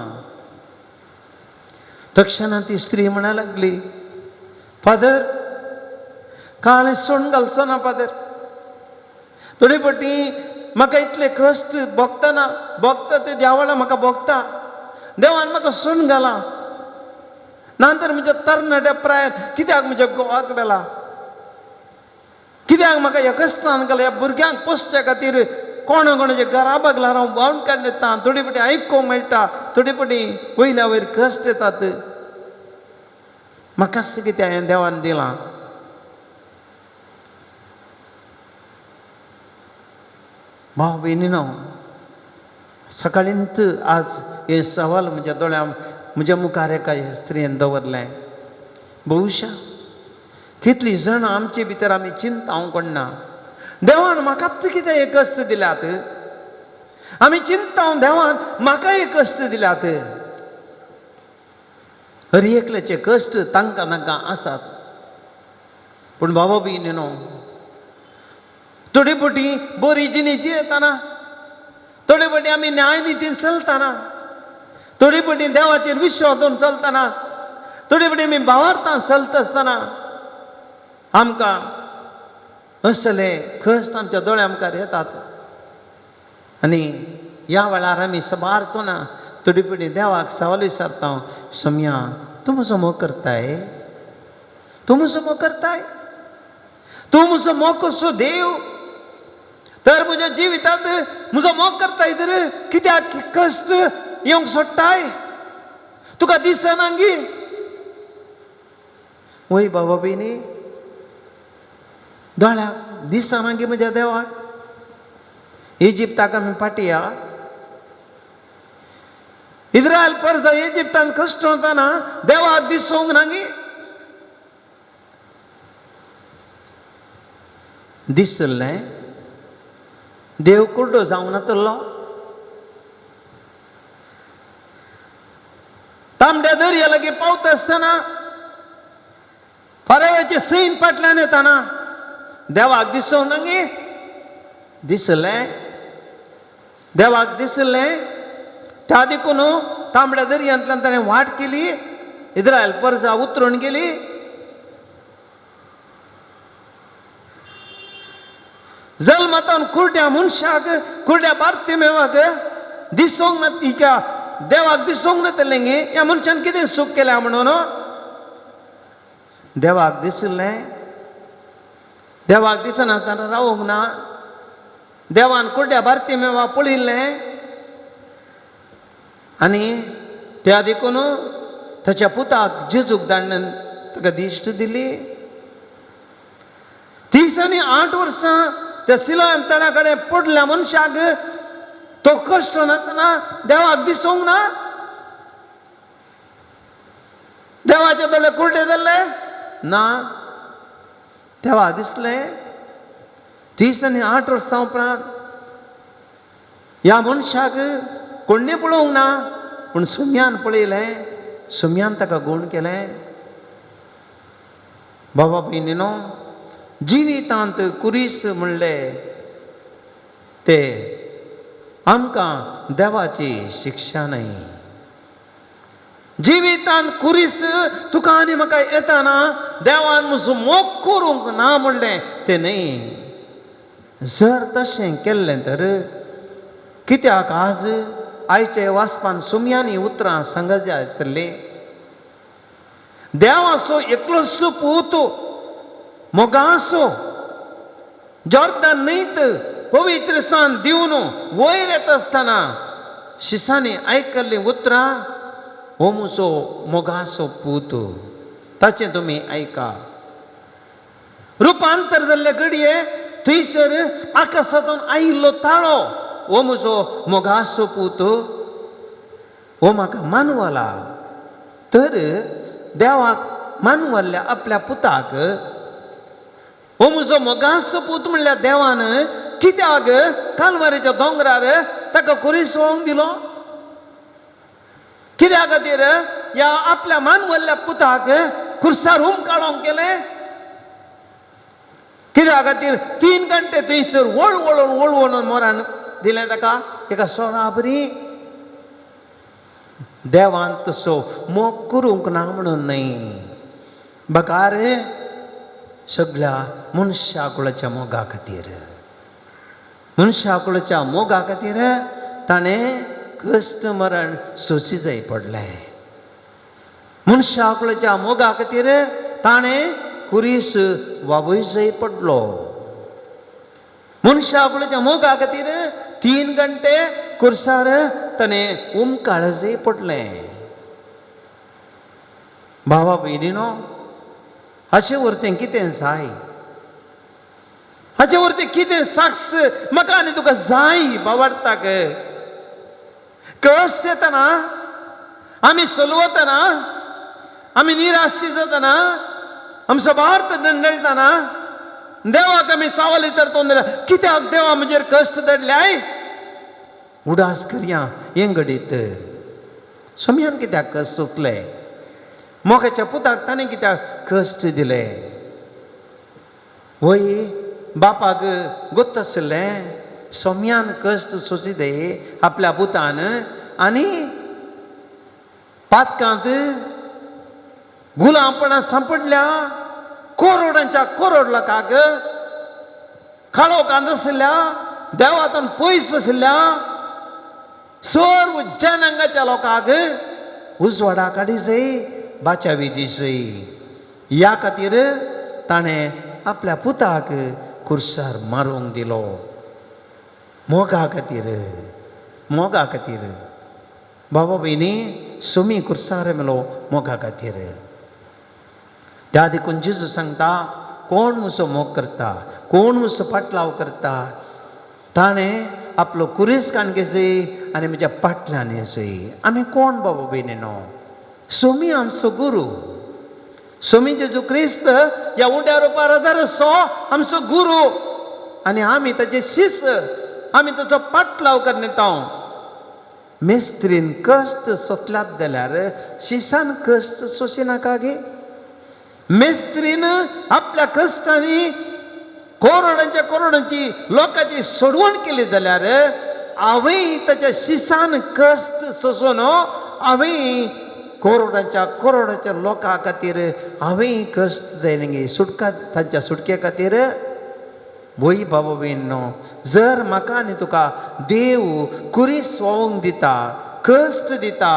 तक्षणा ती स्त्री म्हणा लागली, फादर काल सोण घालचो ना फादर, थोडे फावटी म्हाका इतले कश्ट भोगतना भोगता ते देवाळा म्हाका भोगता, देवान म्हाका सोण घाला, ना तर म्हज्या तरणाट्या प्रायर कित्याक म्हज्या गोवाक व्हेला, कित्याक म्हाका ह्या कश्टान घाला, ह्या भुरग्यांक पोसच्या खातीर कोणा कोणाच्या घरा बगलार हांव व्हांवन काडून येता, थोडी फावटी आयकूंक मेळटा, थोडी फावटी वयल्या वयर कश्ट येतात, म्हाका कितें हांवें देवान दिलां. भाव भयणीनो, सकाळींच आज हें सवाल म्हज्या दोळ्यां म्हज्या मुखार एका स्त्रियेन दवरलें. बहुशा कितलीं जाणां आमचे भितर आमी चिंता हांव कोणना, देवान म्हाकाच कितें हे कश्ट दिल्यात, आमी चिंता देवान म्हाका हे कश्ट दिल्यात. हर एकल्याचे कश्ट तांकां तांकां आसात, पूण बाबा भयणीनो, थोडे फावटी बरी जिणी जियेतना, थोडे फावटी आमी न्यायनितीन चलतना, थोडे फावटी देवाचेर विश्वास दवरून चलतना, थोडे फावटी आमी भावार्थान चलता आसतना आमकां असले कश्ट आमच्या दोळ्या मुखार येतात. आनी ह्या वेळार आमी साबार जाणां थोडी फावटी देवाक सवाल विचारता, सोम्या तूं म्हजो मोग करताय, तूं म्हजो मोग करताय. तूं म्हजो मोग कसो देव, तर म्हज्या जिवितांत म्हजो मोग करताय तर कित्याक कश्ट येवंक सोडटाय? तुका दिसना गी? वय बाबा भयणी, दोळ्याक दिसना गी म्हज्या देवाक? इजिप्ताक आमी फाटी या, इज्रायल परजा इजिप्तान कश्ट वतना देवाक दिसूंक ना गी? दिसलें? देव कुड्डो जावंक नातलो? तांबड्या दर्या लागीं पावता आसतना फाराव्याचे सैन फाटल्यान येताना देवाक दिसूंक ना गी? दिसलें, देवाक दिसलें. त्या देखून तांबड्या दर्यांतल्यान ताणें वाट केली, इज्रायल परजा उतरून गेली. जल्मतान कुर्ड्या मनशाक, कुर्ड्या बार्तिमेवाक दिसूंक ना, तिका देवाक दिसूंक नातलें गे ह्या मनशान कितें चूक केल्या म्हणून? देवाक दिसलें. देवाक दिसना ताणें रावूंक ना. देवान कुर्ड्या बार्तिमेवाक पळयिल्लें आनी त्या देखून ताच्या पुताक जेजूक धाडून ताका दिश्ट दिली. 30 आनी 8 वर्सां त्या सिलोयम तळ्या कडेन पडल्या मनशाक तो कश्ट नासतना देवाक दिसूंक ना? देवाचे दोळे कुर्डे जाल्ले ना? देवाक दिसलें. 30 आनी 8 वर्सां उपरांत ह्या मनशाक कोण्णें पळोवंक ना, पूण सुम्यान पळयलें, सुम्यान ताका गूण केलें. बाबा भयणीनो, जिवितांत कुरीस म्हणले ते आमकां देवाची शिक्षा न्हय. जिवितांत कुरीस तुका आनी म्हाका येताना देवान म्हजो मोग करूंक ना म्हणलें तें न्हय. जर तशें केल्लें तर कित्याक आज आयचे वाचपान सुम्यांनी उतरां सांगत जाय आसली? देवाचो एकलोच पूत मोगाचो जॉर्दन न्हंयत पवित्र स्थान दिवन वयर येता आसतना शिसांनी आयकल्लीं उतरां, हो म्हजो मोगाचो पूत, ताचें तुमी आयका. रुपांतर जाल्ले घडये थंयसर आकाशांतून आयिल्लो ताळो, हो म्हजो मोगाचो पूत, हो म्हाका मानवला. तर देवाक मानवल्ल्या आपल्या पुताक हो म्हजो मोगाचो पूत म्हणल्यार देवान कित्याक कालवारीच्या दोंगरार ताका कुरीस व्होंवंक दिलो? कित्या खातीर ह्या आपल्या मानवल्ल्या पुताक खुर्सार हुमकाळोंक केलें? कित्या खातीर 3 घंटे थंयसर वळवळून वळवळून मरण दिलें ताका एका सोरा बरी? देवान तसो मोग करूंक ना म्हणून न्हय, बगार सगळ्या मनशा कुळाच्या मोगा खातीर, मनशा कुळाच्या मोगा खातीर ताणें कश्ट मरण सोंशी जाय पडलें. मनशा कुळाच्या मोगा खातीर ताणें कुरीस वावय जाय पडलो. मनशा कुळाच्या मोगा खातीर 3 घंटे कुर्सार ताणें उमकाळ जाय पडलें. भावा भयणीनो, हाचे वरतें कितें जाय? हाचे वरतें कितें साक्ष म्हाका आनी तुका जाय? बावार्थाक कश्ट येतना, आमी सलवतना, आमी निराशी जातना, आमचो भावार्थ दंडळटना देवाक आमी सावली तर तोंड कित्याक देवा म्हजेर कश्ट दडल्याय? उडास करया हें घडीत सोम्यान कित्याक कश्ट सोंपले? मोगाच्या पुताक ताणें कित्याक कश्ट दिले? वय बापाक गोत्त आशिल्लें सोम्यान कश्ट सोंशी दे आपल्या पुतान आनी पातकांत गुलामपणां सांपडल्या करोडांच्या करोड लोकांक काळोखांत आशिल्ल्या देवातून पयस आशिल्ल्या सर्व जनांगाच्या लोकांक उजवाडा काडीजय, बाचावी दिसय. ह्या खातीर ताणें आपल्या पुताक कुर्सार मारूंक दिलो. मोगा खातीर, मोगा खातीर. बाबा भयणी, सोमी कुर्सार मेलो मोगा खातीर. त्या देखून जेजू सांगता, कोण म्हजो मोग करता, कोण म्हजो पाटलाव करता, ताणें आपलो कुरीस काण घेसय आनी म्हज्या पाटल्यान येसय. आमी कोण बाबा भयणी न्हू? सोमी आमचो गुरू. सोमी जेजू क्रिस्त ह्या उंड्या रुपार आदार आमचो गुरू आनी आमी ताचे शिस, आमी ताचो पाटलाव करता. मेस्त्रीन कश्ट सोंसल्यात जाल्यार शिसान कश्ट सोंसिनाका गे? मेस्त्रीन आपल्या कश्टांनी करोडांच्या करोडांची लोकांची सोडवण केली जाल्यार हांवें ताच्या शिसान कश्ट सोंसून हांवें करोडांच्या करोडांच्या लोकां खातीर हांवें कश्ट जायना गे सुटका, तांच्या सुटके खातीर? वय बाबा भयणो, जर म्हाका आनी तुका देव कुरीस व्हांवूंक दिता, कश्ट दिता,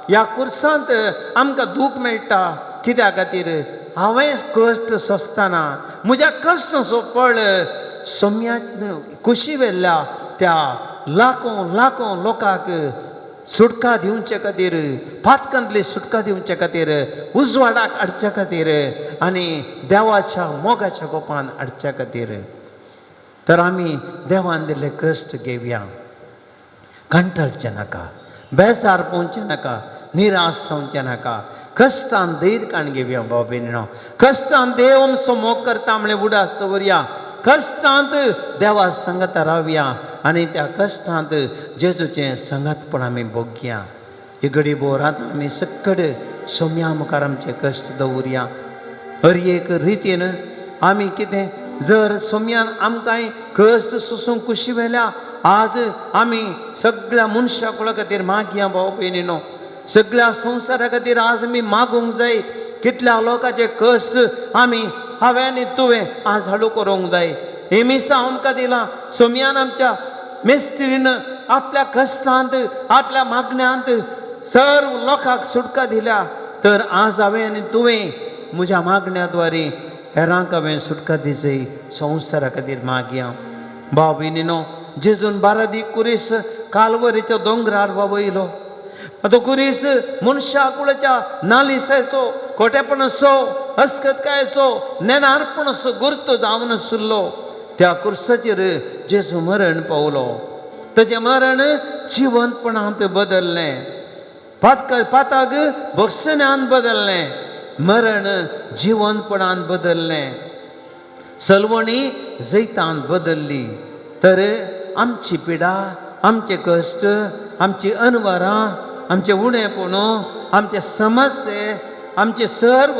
ह्या कुर्सांत आमकां दूख मेळटा कित्या खातीर? हांवें कश्ट सोंसतना म्हज्या कश्टाचो फळ सोम्या कुशी वेल्ल्या त्या लाखो लाखो लोकांक सुटका दिवचे खातीर, पातकांतली सुटका दिवचे खातीर, उजवाडाक हाडच्या खातीर आनी देवाच्या मोगाच्या गोपान हाडच्या खातीर. तर आमी देवान दिल्ले कश्ट घेवया. कंटाळचें नाका, बेजार पोवचें नाका, निराश जावचें नाका. कश्टान धैर्य काण घेवया भाव भयणीनो. कश्टान देव आमचो मोग करता म्हणलें उडास दवरया. कश्टांत देवा सांगता रावया आनी त्या कश्टांत जेजूचें सांगातपण आमी भोगया. ही घडी बोरांत आमी सक्कड सोम्या मुखार आमचे कश्ट दवरया. हर एक रितीन आमी कितें जर सोम्यान आमकांय कश्ट सोसूंक कुशी व्हेल्या, आज आमी सगळ्या मनशा कुळा खातीर मागया भाव भयणीनो. सगळ्या संवसारा खातीर आज आमी मागूंक जाय. कितल्या लोकांचे कश्ट आमी हांवें आनी तुवें आज हाडू करूंक जाय. हे मिसां आमकां दिलां सोम्यान, आमच्या मेस्त्रीन आपल्या कश्टांत आपल्या मागण्यांत सर्व लोकांक सुटका दिल्या. तर आज हांवें आनी तुवें म्हज्या मागण्या द्वारे हेरांक हांवें सुटका दिसय संवसारा खातीर मागया. भाव भयणीनो, जेजून बारादी कुरीस कालवरीच्या दोंगरार वावयलो. तो कुरीस मनशा कुळाच्या नालिसायचो, खोटेपणाचो, अस्कतकायेचो, नेणारपणाचो गुर्त जावन आशिल्लो. त्या कुर्साचेर जेजू मरण पावलो. ताचें मरण जिवंतपणांत बदललें, पाताक भक्षण्यान बदललें, मरण जिवंतपणान बदललें, सलवणी जैतान बदलली. तर आमची पिडा, आमचे कश्ट, आमची अनवरां, आमचे उणेपण, आमचे समस्ये, आमचे सर्व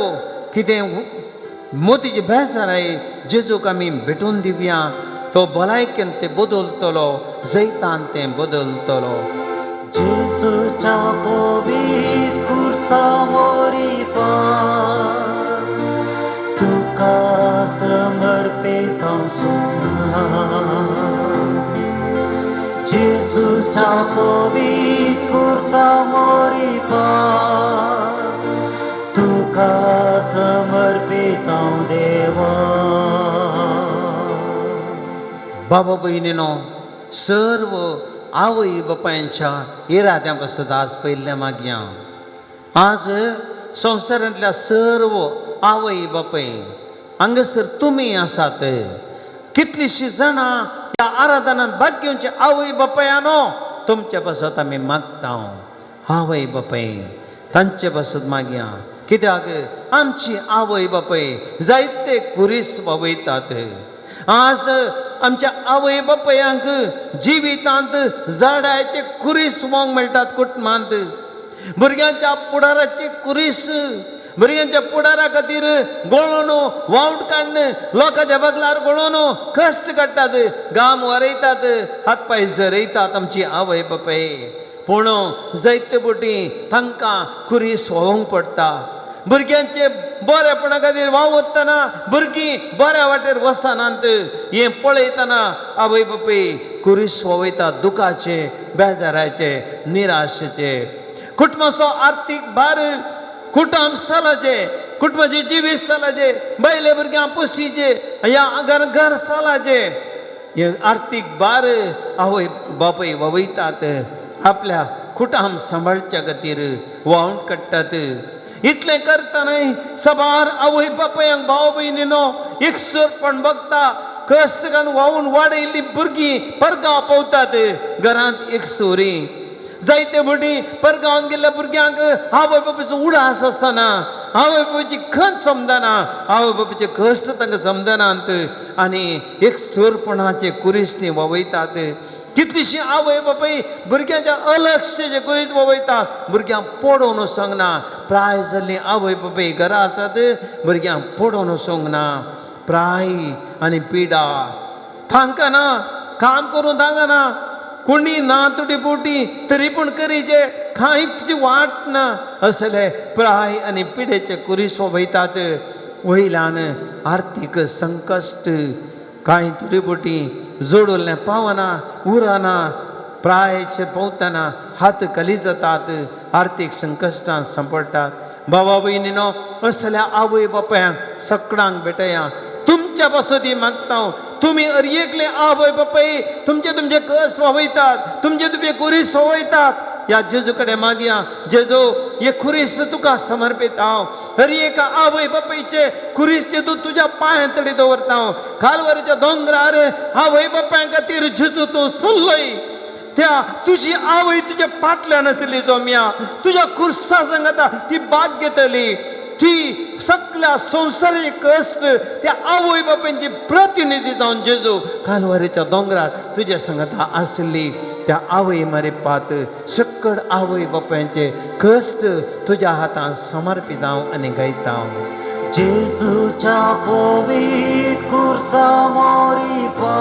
कितें मोतीचे बेजाराय जेजूक आमी भेटून दिवया. तो भलायकेन ते बदलतलो, जैतान तें बदलतलो. जेजूच्या पवित्र कुर्सा मोरिफा तुका समर्पित सुना. जेजूच्या पवित्र कुर्सा मोरिफा तुका समर्पित देवा. बाबा भयणीनो, सर्व आवय बापायच्या इराद्यां पासत आज पयल्या मागया. आज संवसारांतल्या सर्व आवय बापाय हांगासर तुमी आसात. कितलींशीं जाणां ह्या आराधनान भाग घेवचे आवय बापायानो, तुमचे पासत आमी मागता. आवय बापाय तांचे पासत मागया. कित्याक आमची आवय बापाय जायते कुरीस वावयतात. आज आमच्या आवय बापायांक जिवितांत झाडाचे कुरीस मोंग मेळटात. कुटुंबांत भुरग्यांच्या फुडाराची कुरीस, भुरग्यांच्या फुडारा खातीर गोळोन वावट काडून लोकांच्या बगलार गोळोन कश्ट काडटात, घाम वरयतात, हात पांय झरयतात आमची आवय बापाय. पूण जायते बोटी तांकां कुरीस व्हांवूंक पडटा. भुरग्यांचे बरेपणा खातीर वावुरतना भुरगीं बऱ्या वाटेर वचनात हें पळयतना आवय बापूय कुरीस व्हांवयता दुखाचे, बेजाराचे, निराशेचे. कुटुंबाचो आर्थीक भार, कुटुंब चलोवचें कुटुंबाचे जिवीत चलाचे, बायले भुरग्यांक पोशीचे, ह्या घर घर चलाचे. हे आर्थीक भार आवय बापूय ववयतात, आपल्या कुटुंब सांबाळच्या खातीर व्हांवन काडटात. इतलें करता न्हय सबार आवय बापायांक भाव भयणीनो एकसुरपण बगता. कश्ट घालून व्हांवून वाडयल्लीं भुरगीं परगांव पावतात, घरांत एकसुरी. जायते भुरगीं परगांवांत गेल्ल्या भुरग्यांक आवय बापायचो उडास आसना, आवय बापायची खंत समजना, आवय बापायचे कश्ट तांकां समजनात आनी एकसुरपणाचे कुरीस ती ववयतात. कितलीशीं आवय बापाय भुरग्यांच्या अलक्षेचे कुरीस ववयतात, भुरग्यांक पडोवन वचोंक ना. प्राय जाल्लीं आवय बापाय घरा आसात, भुरग्यांक पडोवन वचोंक ना. प्राय आनी पिडा तांकां ना, काम करूं तांकां ना, कोणी ना तुटी पुटी तरी पूण करीचे कांयच वाट ना. असले प्राय आनी पिडेचे कुरीस वयतात. वयल्यान आर्थीक संकश्ट, कांय तुटी पुटी जोडुल्लें पावना, उरना. प्रायचे पावतना हात खाली जातात, आर्थीक संकश्टां सांपडटात. बाबा भयणीनो, असल्या आवय बापायांक सकडांक भेटया. तुमच्या पासत मागता हांव, तुमी अरयेकले आवय बापाय तुमचे तुमचे कश्ट वयतात, तुमचे तुमचे कुरीस वयतात. ह्या जेजू कडेन मागया, जेजू हे खुरीस तुका समर्पित हांव. हर एका आवय बापायचे खुरीस जेजू तुज्या पांयां तडी दवरता हांव. कालवरीच्या दोंगरार आवय बापाय खातीर जेजू तूं चल्लय, त्या तुजी आवय तुज्या फाटल्यान आसली जोम्या, तुज्या खुर्सा सांगता ती भाग घेतली. ती सगळ्या संवसाराचे कश्ट त्या आवय बापायची प्रतिनिधी जावन जेजू कालवारीच्या दोंगरार तुज्या सांगता आसली. त्या आवय मारे पात सकड आवय बापायचे कश्ट तुज्या हातान समर्पित हांव आनी गायता हांव. जेजूच्या पवित्र खुर्सा मोरिफा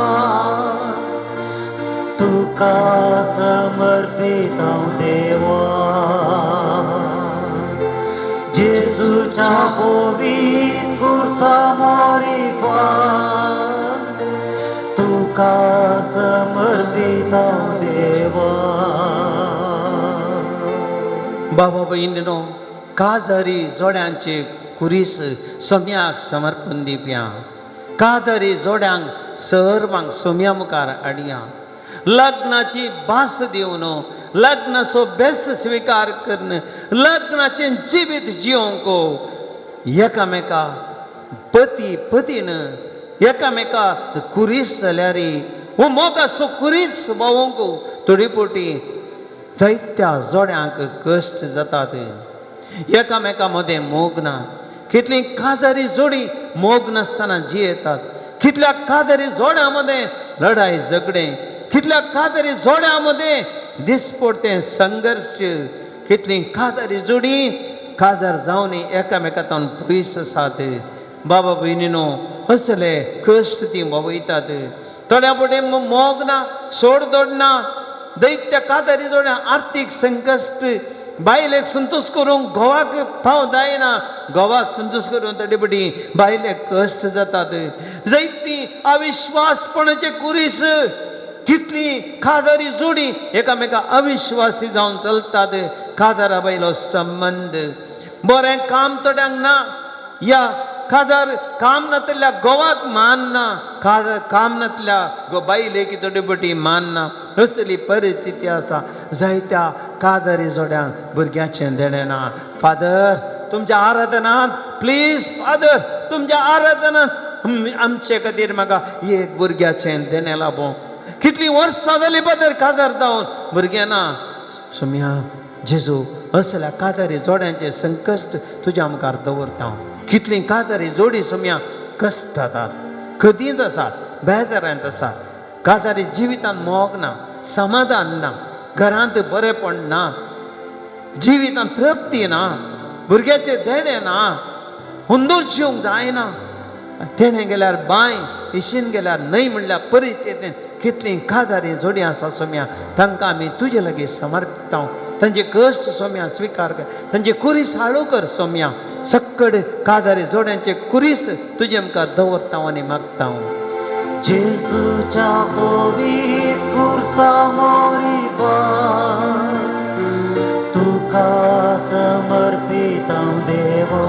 तुका समर्पित हांव देवा. जेजूच्या पवित्र खुर्सा मोरिफा तुका समर्पित हांव देवा. बाबा भयणीनो, काजारी जोड्यांचे कुरीस सोम्याक समर्पण दिवया. काजारी जोड्यांक सर्वांक सोम्या मुखार हाडया. लग्नाची भास दिवन लग्नाचो बेस स्विकार करून लग्नाचें जिवीत जिवंक एकामेका पती पतीन एकामेका कुरीस जाल्यार हो मोगाचो कुरीस बावोंक थोडी पोटी जायत्या जोड्यांक कश्ट जातात. एकामेका मदें मोग ना. कितलीं काजारी जोडी मोग नासतना जियेतात. कितल्या काजारी जोड्यां मदें लडाय झगडें, कितल्या काजारी जोड्यां मदें दिसपडतें संघर्श, कितलीं काजारी जोडी काजार जावन एकामेकांतून पयस आसात. बाबा भयणीनो, असले कश्ट ती वयतात. थोड्या फुडें मोग ना, सोड दोड ना. दैत्य काजारी जोड्या आर्थीक संकश्ट, बायलेक संतोश करूंक घोवाक पाव जायना, घोवाक संतोश करूंक थोडे पटी बायलेक कश्ट जातात. जायती अविश्वासपणाचे कुरीस, कितली काजारी जोडी एकामेका अविश्वासी जावन चलतात. काजारा बायलो संबंद बरें काम थोड्यांक ना, या काजार काम नातल्या घोवाक मान ना, काजार काम नातल्या गो बायलेक थोडी पटी मान ना. असली परिस्थिती आसा. जायत्या काजारी जोड्यांक भुरग्याचें देणें ना. फादर तुमच्या आराधनांत प्लीज फादर तुमच्या आराधनांत आमचे खातीर म्हाका एक भुरग्याचें देणें लाबों. कितलीं वर्सां जालीं फादर काजार जावन भुरगें ना. सोम्या जेजू असल्या काजारी जोड्यांचें संकश्ट तुज्या मुखार दवरता हांव. कितलीं काजारी जोडी सोम्या कश्ट जातात, कदींच आसात, बेजारांत आसात. काजारी जिवितांत मोग ना, समाधान ना, घरांत बरेपण ना, जिवितांत तृप्ती ना, भुरग्याचें देणें ना, हुंदूर शिवंक जायना. तेणें गेल्यार बांय, इशीन गेल्यार न्हय म्हणल्यार परिस्थितीन कितलीं काजारी जोडी आसा सोम्या, तांकां आमी तुजे लागीं समर्पिता. तांचे कश्ट सोम्या स्विकार कर, तांचे कुरीस हाळू कर सोम्या. सक्कड काजारी जोड्यांचे कुरीस तुजे मुखार दवरता आनी मागता. जेजूच्या पवित्र खुर्सा मोरिफा तुका समर्पित हांव देवा.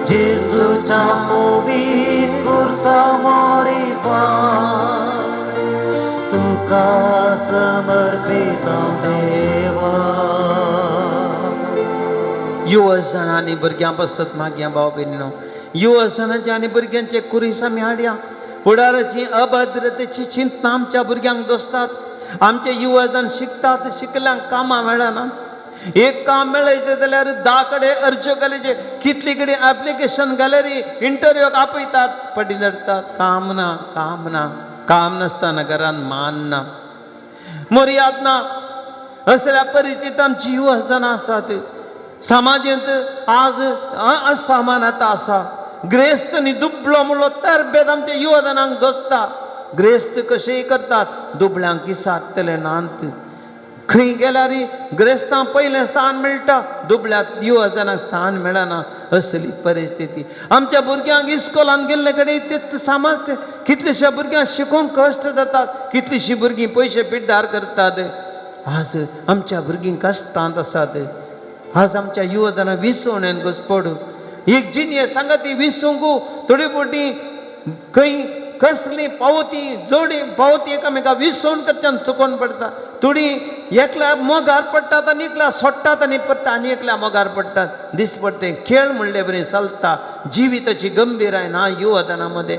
जेजूच्या पवित्र खुर्सा मोरिफात तुका समर्पित हांव देवा. युवा जाणां आनी भुरग्यां पासत मागया भाव भयणीनो, युवा जाणांचे आनी भुरग्यांचे कुरीस आमी हाडया. फुडाराची अभद्रतेची चिंतना आमच्या भुरग्यांक दोसतात. आमचे युवा जाण शिकतात, शिकल्यांक कामां मेळना. एक काम मेळयता जाल्यार 10 कडेन अर्ज घालीचे, कितली कडेन एप्लिकेशन घाल्यार इंटरव्यूक आपयतात, फाटीं धाडटात. काम ना, काम ना, काम नासतना घरान मान ना, मर्याद ना. असल्या परिस्थितींत आमची युवा जाणां आसात. समाजेंत आज असामानता आसा. ग्रेस्त न्ही दुबळो म्हणलो तरबेद आमच्या युवजनांक दोसता. ग्रेस्त कशेंय करतात, दुबळ्यांक किसारतले नात. खंय गेल्यार ग्रेस्तांक पयलें स्थान मेळटा, दुबळ्या युवजनांक स्थान मेळना. असली परिस्थिती आमच्या भुरग्यांक इस्कोलान गेल्ले कडेन तेच समाज. कितलेश्या भुरग्यांक शिकोवंक कश्ट जातात, कितलीशीं भुरगीं पयशे पिड्ड्यार करतात. आज आमच्या भुरगीं कश्टांत आसात. आज आमच्या युवजनां विसवणेन घुसपडू. एक जिनियस सांगा ती विसवंक थोडी बोटी खंय कसली पावती जोडी पावती एकामेका विसवण करच्यान चुकोवन पडटा. थोडी एकल्या मोगार पडटात आनी एकल्या सोडटात आनी पडटा आनी एकल्या मोगार पडटात. दीस पडटे खेळ म्हणले बरें चलता. जिविताची गंभीराय ना युवजना मदें.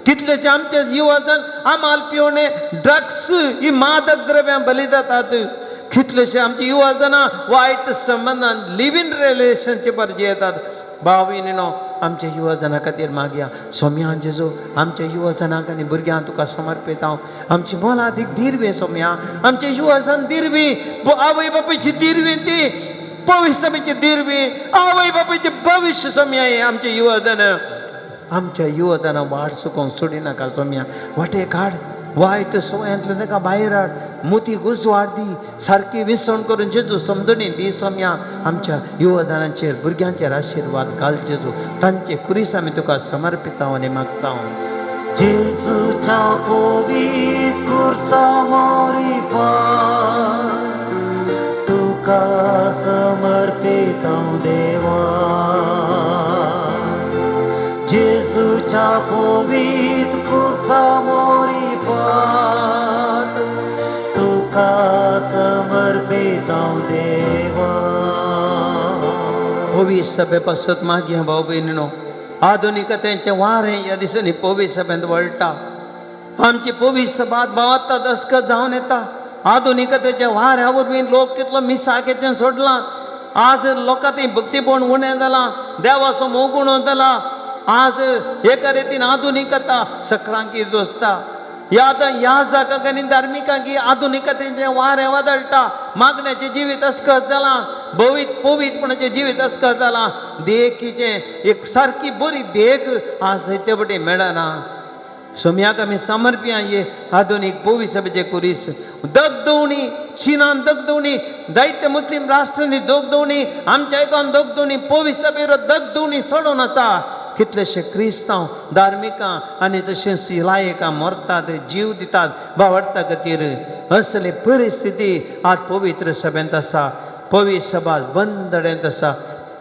कितलेशे आमचे युवजन आमाल पिवणे ड्रग्स ही मादक द्रव्यां बली जातात. कितलेशे आमचे युवजनां वायट संबंदान लिव इन रिलेशनशिपार जियेतात. भाव भयणीनो, आमच्या युवजना खातीर मागया. सोम्या जेजू, आमच्या युवजनांक आनी भुरग्यांक तुका समर्पित हांव. आमची मोलादीक दिरवी सोम्या, आमचे युवजन दिरवी, आवय बापायची दिरवी, ती भविष्याची दिरवी, आवय बापायचे भविष्य सोम्या हे आमचे युवजन. आमच्या युवजना वाट चुकोवंक सोडिनाका सोम्या. वाटे काड, वायट सवयांतल्यान ताका भायर हाड, मोती उजवाड दी, सारकी विसवण करून जेजू समजणी दी सोम्या. आमच्या युवजनांचेर भुरग्यांचेर आशिर्वाद घाल जेजू. तांचे कुरीस आमी तुका समर्पिता आनी मागता. जेजूच्या पवित्र खुर्सा मोरिफात तुका समर्पित हांव देवा. जेजूच्या पवित्र खुर्सा मोरिफात तुका समर्पित हांव देवा. पवित्र सभे पासत मागया भाव भयणीनो, आधुनिकतेचें वारें ह्या दिसांनी पवित्र सभेंत वळटा. आमची पवित्र सभा भावार्थ दस्कत जावन येता. आधुनिकतेच्या वाऱ्या वरवीं लोक कितलो मिसाकेचें सोडलां. आज लोकां ती भक्तीपण उणें जालां, देवाचो मोग उणो जाला. आज एका रितीन आधुनिकता सगळ्यांकी दोसता. ह्या जागांक आनी धार्मिकांकी आधुनिकतेचें वारें वादळटा. मागण्याचें जिवीत अस्कत जालां, पवित्रपणाचें जिवीत अस्कत जालां. देखीचें एक सारकी बरी देख आज ते वटेन मेळना. सोम्याक आमी समर्प्या हे आधुनीक पवित्र सभेचे कुरीस. दगदवणी चिनान दगदवणी, जायते मुस्लीम राष्ट्रांनी दगदवणी, आमच्या एकान दगदवणी, पवित्र सभेर दगदवणी सोडून आसा. कितलेशे क्रिस्तांव धार्मिकां आनी तशेंच लायकां मरतात, जीव दितात भावार्था खातीर. असली परिस्थिती आज पवित्र सभेंत आसा. पवित्र सभा बंदडेंत आसा.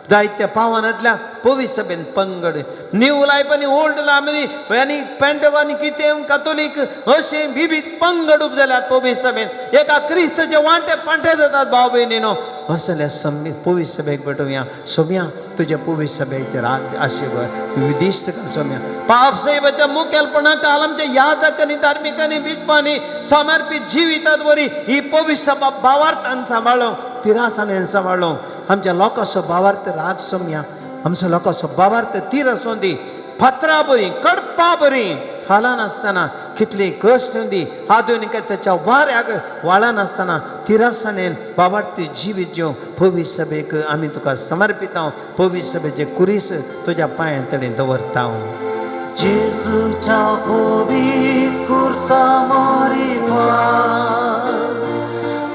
जायत्या पावनांतल्या पवित्र सभेंत पंगड न्यू लायफ आनी ओल्ड लायफ आनी पेंटो आनी कितें कातोलीक अशें विविध पंगड उब जाल्यात पवित्र सभेंत. एका क्रिस्ताचे वांटे पांटे जातात भाव भयणीनो. असल्या समी पवित्र सभेक भेटोवया. सोम्या तुज्या पवित्र सभेचेर आशिर्वाद विदिश्ट कर सोम्या. पाप साहेबाच्या मुखेलपणा काल आमच्या यादकांनी धार्मिकांनी विद्वांनी समर्पित जिवितात वरी ही पवित्र सभा भावार्थान सांबाळो, तिरासाने सांबाळो. आमच्या लोकांचो भावार्थ राग सोम्या, आमचो लोकांचो भावार्थ तीर आसूं दी, फातरा बरी कडपा बरी हाला नासतना कितली कश्ट दी आधुनिकतेच्या वाऱ्याक वाळा नासतना तिरासाणेन भावार्थी जिवीत जेव पवित्र सभेक आमी तुका समर्पिता. पवित्र सभेचे कुरीस तुज्या पांयां तडे दवरता. जेजूच्या पवित्र खुर्सा मोरिफात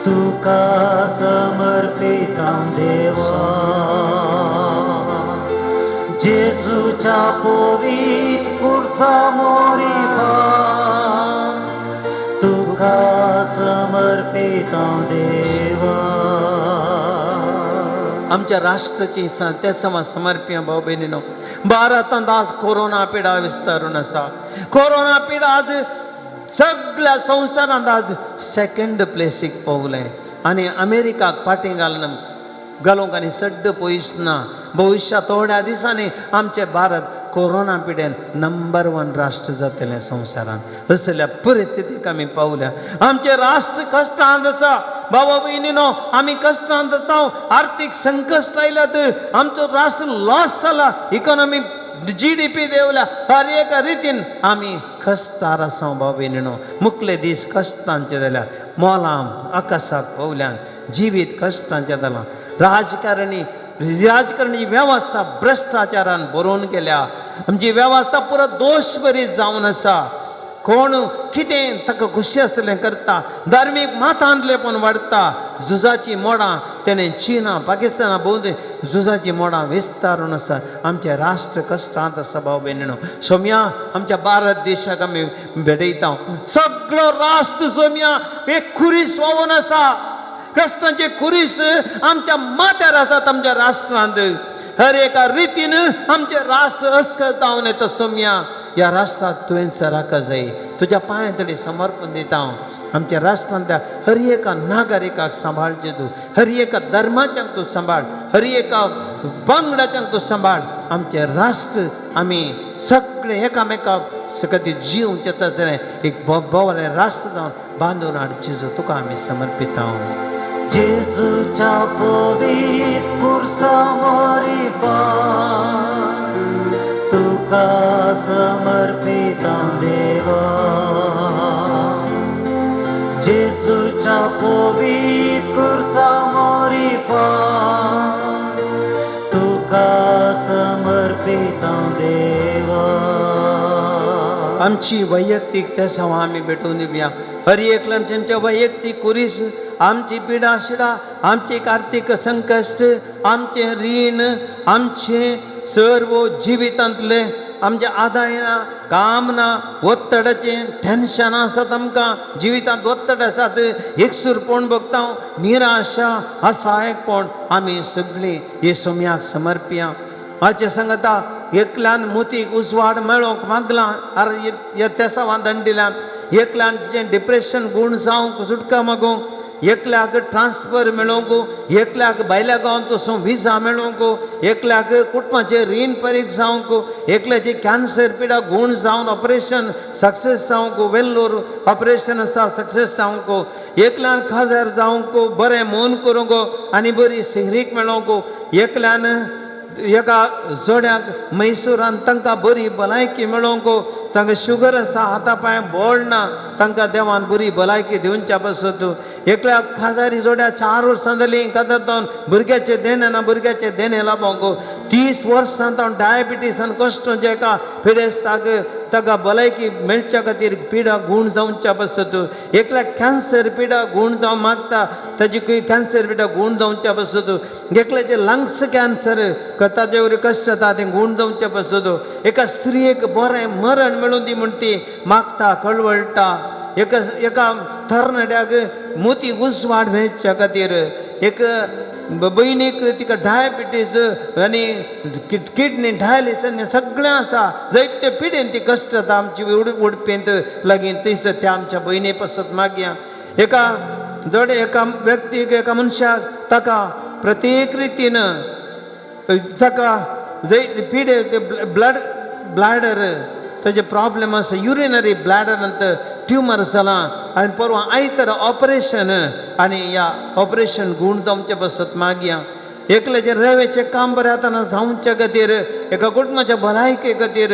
तुका समर्पित हांव देवा. जेजूच्या पवित्र खुर्सा मोरिफात तुका समर्पित हांव देवा. आमच्या राष्ट्राची त्या समा समर्प्या भाव भयणीनो. भारतांत आज कोरोना पिडा विस्तारून आसा. कोरोना पिडा आज सगळ्या संवसारांत आज सेकंड प्लेसीक पावलें आनी अमेरिकाक फाटीं घालून घालूंक आनी सड्ड पयस ना. भविश्या थोड्या दिसांनी आमचें भारत कोरोना पिडेन नंबर 1 राष्ट्र जातलें संवसारांत. असल्या परिस्थितीक आमी पावल्या. आमचें राष्ट्र कश्टांत आसा बाबा भयणीनो. आमी कश्टांत आसा. आर्थीक संकश्ट आयल्यात. आमचो राष्ट्र लॉस जाला. Economy GDP देंवल्या. हर एका रितीन आमी कश्टार आसा बाबा भयणीनो. मुखले दीस कश्टांचे जाल्या. मोलां आकाशाक पावल्यान. जिवीत कश्टांचें जालां. राजकारणी राजकारणी वेवस्था भ्रश्टाचारान भरून गेल्या. आमची वेवस्था पुरो दोश बरी जावन आसा. कोण कितें ताका खुशी आसलें करता. धार्मीक मातांतलेपण वाडटा. झुजाचीं मोडां तेणें चिना पाकिस्ताना भोंवती झुजाचीं मोडां विस्तारून आसा. आमचें राष्ट्र कश्टांत आसा भाव भयणीनो. सोम्या आमच्या भारत देशाक आमी भेटयता. सगळो राष्ट्र सोम्या एक खुरीस व्हांवून आसा. कश्टांचे खुरीस आमच्या माथ्यार आसात. आमच्या राष्ट्रांत हर एका रितीन आमचें राष्ट्र अस्कल जावन येता. सोम्या ह्या राष्ट्राक तुवें सराका जाय. तुज्या पांया तडी समर्पण दिता हांव. आमच्या राष्ट्रांतल्या हर एका नागरिकाक सांबाळचें तूं. हर एका धर्माच्यांक तूं सांबाळ. हर एका पंगडाच्यांक तूं सांबाळ. आमचें राष्ट्र आमी सगळे एकामेकाक खातीर जिवचें तशें एक बरें राष्ट्र जावन बांदून हाडचें जो तुका आमी समर्पिता. जेजूच्या पवित्र खुर्सा मोरिफा तुका समर्पिता देवा. जेजूच्या पवित्र खुर्सा मोरिफा तुका समर्पिता देवा. आमची वैयक्तीक तेसांव आमी भेटोवन दिवया. हर एकल्यान आमच्या वैयक्तीक कुरीस, आमची पिडा शिडा, आमची आर्थीक संकश्ट, आमचें रीण, आमचें सर्व जिवितांतलें आमचें आदाय ना, काम ना, ಒತ್ತಡचें टेन्शन आसात. आमकां जिवितांत ಒತ್ತಡ आसात. एकसूरपण भोगता, निराशा, असहायकपण. आमी सगळीं हे सोम्याक समर्पया. हाचे सांगता एकल्यान मोतीक उजवाड मेळोवंक मागलां आर ह्या तेसावान दंडिल्यान. एकल्यान तिचें डिप्रेशन गूण जावंक सुटका मागूंक, एकल्याक ट्रान्सफर मेळोवंक, एकल्याक भायल्या गांवांत वचून विजा मेळोवंक, एकल्याक कुटुंबाचें रीण परीक जावंक, एकल्याचे कॅन्सर पिडा गूण जावन ऑपरेशन सक्सेस जावंक, वेल्लोर ऑपरेशन आसा सक्सेस जावंक, एकल्यान काजार जावंक, बरें मन करूंक आनी बरी सिगरीक मेळोवंक, एकल्यान एका जोड्याक मैसुरान तांकां बरी भलायकी मेळोवंक, तांकां शुगर आसा, हाता पांय बळ ना, तांकां देवान बरी भलायकी दिवच्या पासत, एकल्याक खाजारी जोड्या 4 वर्सां जालीं काजार जावन भुरग्याचें देणें ना, भुरग्याचें देणें लाबोवंक, 30 वर्सां जावन डायबिटीसान कश्ट एका पिडेस्ताक ताका भलायकी मेळच्या खातीर पिडा गूण जावच्या पासत, एकल्याक कॅन्सर पिडा गूण जावं मागता ताजी कॅन्सर पिडा गूण जावच्या पासत, एकल्याचे लंग्स कॅन्सर ताजे वयर कश्ट जाता तें गूण जावच्या पासत, एका स्त्रियेक बरें मरण मेळूं दी म्हण ती मागता कळवळटा, एका एका तरणाट्याक मोती उजवाड मेळच्या खातीर, एक भयणीक तिका डायबिटीज आनी किडनी डायलिसीस सगळें आसा, जायते पिडेन ती कश्ट जाता आमची उडपेंत लागीं थंयसर त्या आमच्या भयणी पासत मागया. एका जोडे एका व्यक्तीक एका मनशाक ताका प्रत्येक रितीन ताका जंय पिडे ब्लड ब्लॅडर ताजे प्रॉब्लेम आसा, युरिनरी ब्लॅडरांत ट्युमर जालां आनी परवां आयतारा ऑपरेशन आनी ह्या ऑपरेशन गूण जावचे पासत मागया. एकल्याचें रेवेचें काम बरें आतां जावचे खातीर, एका कुटुंबाच्या भलायके खातीर,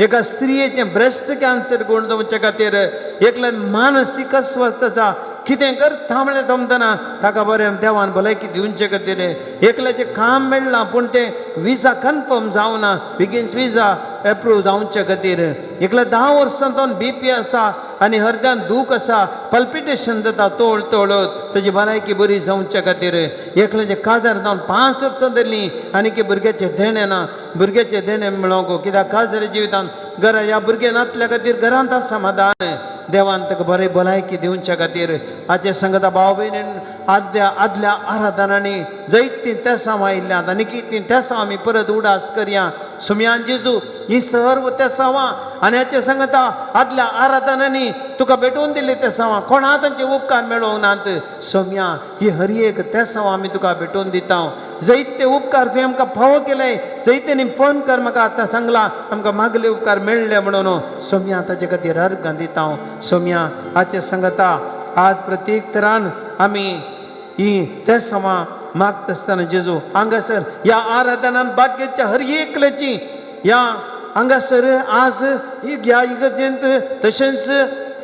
एका स्त्रियेचें ब्रेस्ट कॅन्सर गूण जावचे खातीर, एकल्यान मानसीक अस्वस्थ आसा, कितें करता म्हळ्यार जमतना ताका बरें देवान भलायकी दिवचे खातीर, एकल्याचें काम मेळ्ळां पूण तें विजा कन्फर्म जावना, बेगीन विजा एप्रूव जावचे खातीर, एकल्या 10 वर्सां जावन बीपी आसा आनी हरद्यान दूख आसा, पल्पिटेशन जाता तोळ तोळत, ताजी भलायकी बरी जावचे खातीर, एकल्याचें काजार जावन 5 वर्सां जालीं आनी की भुरग्याचें देणें ना, भुरग्याचें देणें मेळोवंक, कित्याक काजारी जिवितान घरा ह्या भुरगें नातल्या खातीर घरांत समाधान देवान ताका बरें भलायकी दिवच्या खातीर. हाचे सांगता भाव भयणीन आदल्या आदल्या आराधनांनी जैतीं तेसांव आयिल्ल्यांत आनी कितें तेसांव आमी परत उडास करया. सुमयान जेजू ही सर्व तेसांवां आनी हाचे सांगता आदल्या आराधनांनी तुका भेटोवन दिल्ली तेसांवां कोणा तांचे उपकार मेळोवंक नात. सोम्या ही हर एक तेसांव आमी तुका भेटोवन दिता. जैते उपकार तुवें आमकां फावो केले, जैतेनी फोन कर म्हाका आतां सांगलां आमकां मागले उपकार मेळ्ळे म्हणून. सोम्या ताचे खातीर अर्गां दिता. सोम्या हाचे सांगता आज प्रत्येक तरान आमी ही तेसांवां मागता आसतना जेजू हांगासर ह्या आराधनान बागेच्या हर एकल्याची ह्या हांगासर आज ह्या इगर्जेंत तशेंच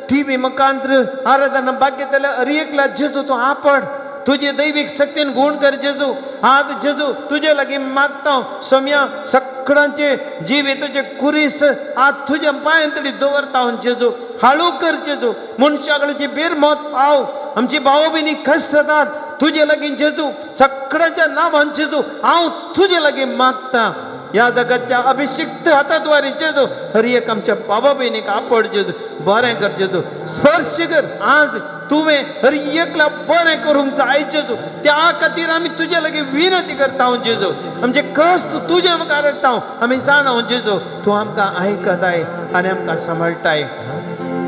टी व्ही मुखांत्र आराधना भाग्यतल्या हर एकल्या जेजू तूं आपड, तुजे दैवीक शक्तीन गुण कर जेजू. आज जेजू तुजे लागीं मागता सोम्या सगळ्यांचे जिविताचे कुरीस आज तुज्या पांयां तडी दवरता जेजू. हाळू कर जेजू, मनशा कडची बेरमत पाव, आमची भाव भयणी कश्ट जातात तुजे लागीं जेजू. सगळ्यांच्या नांवान जेजू हांव तुजे लागीं मागता. ह्या जगाच्या अभिषिक्त हाताद्वारे जेजू हर एक आमच्या बाबा भयणीक आपड जेजू, बरें कर जेजू, स्पर्श कर. आज तुवें हर एकला बरें करूंक जाय जेजू. त्या खातीर आमी तुजे लागीं विनंती करता जेजू. आमचे कश्ट तुजे मुखार हाडटा आमी जाणा जेजू, तूं आमकां आयकताय आनी आमकां सांबाळटाय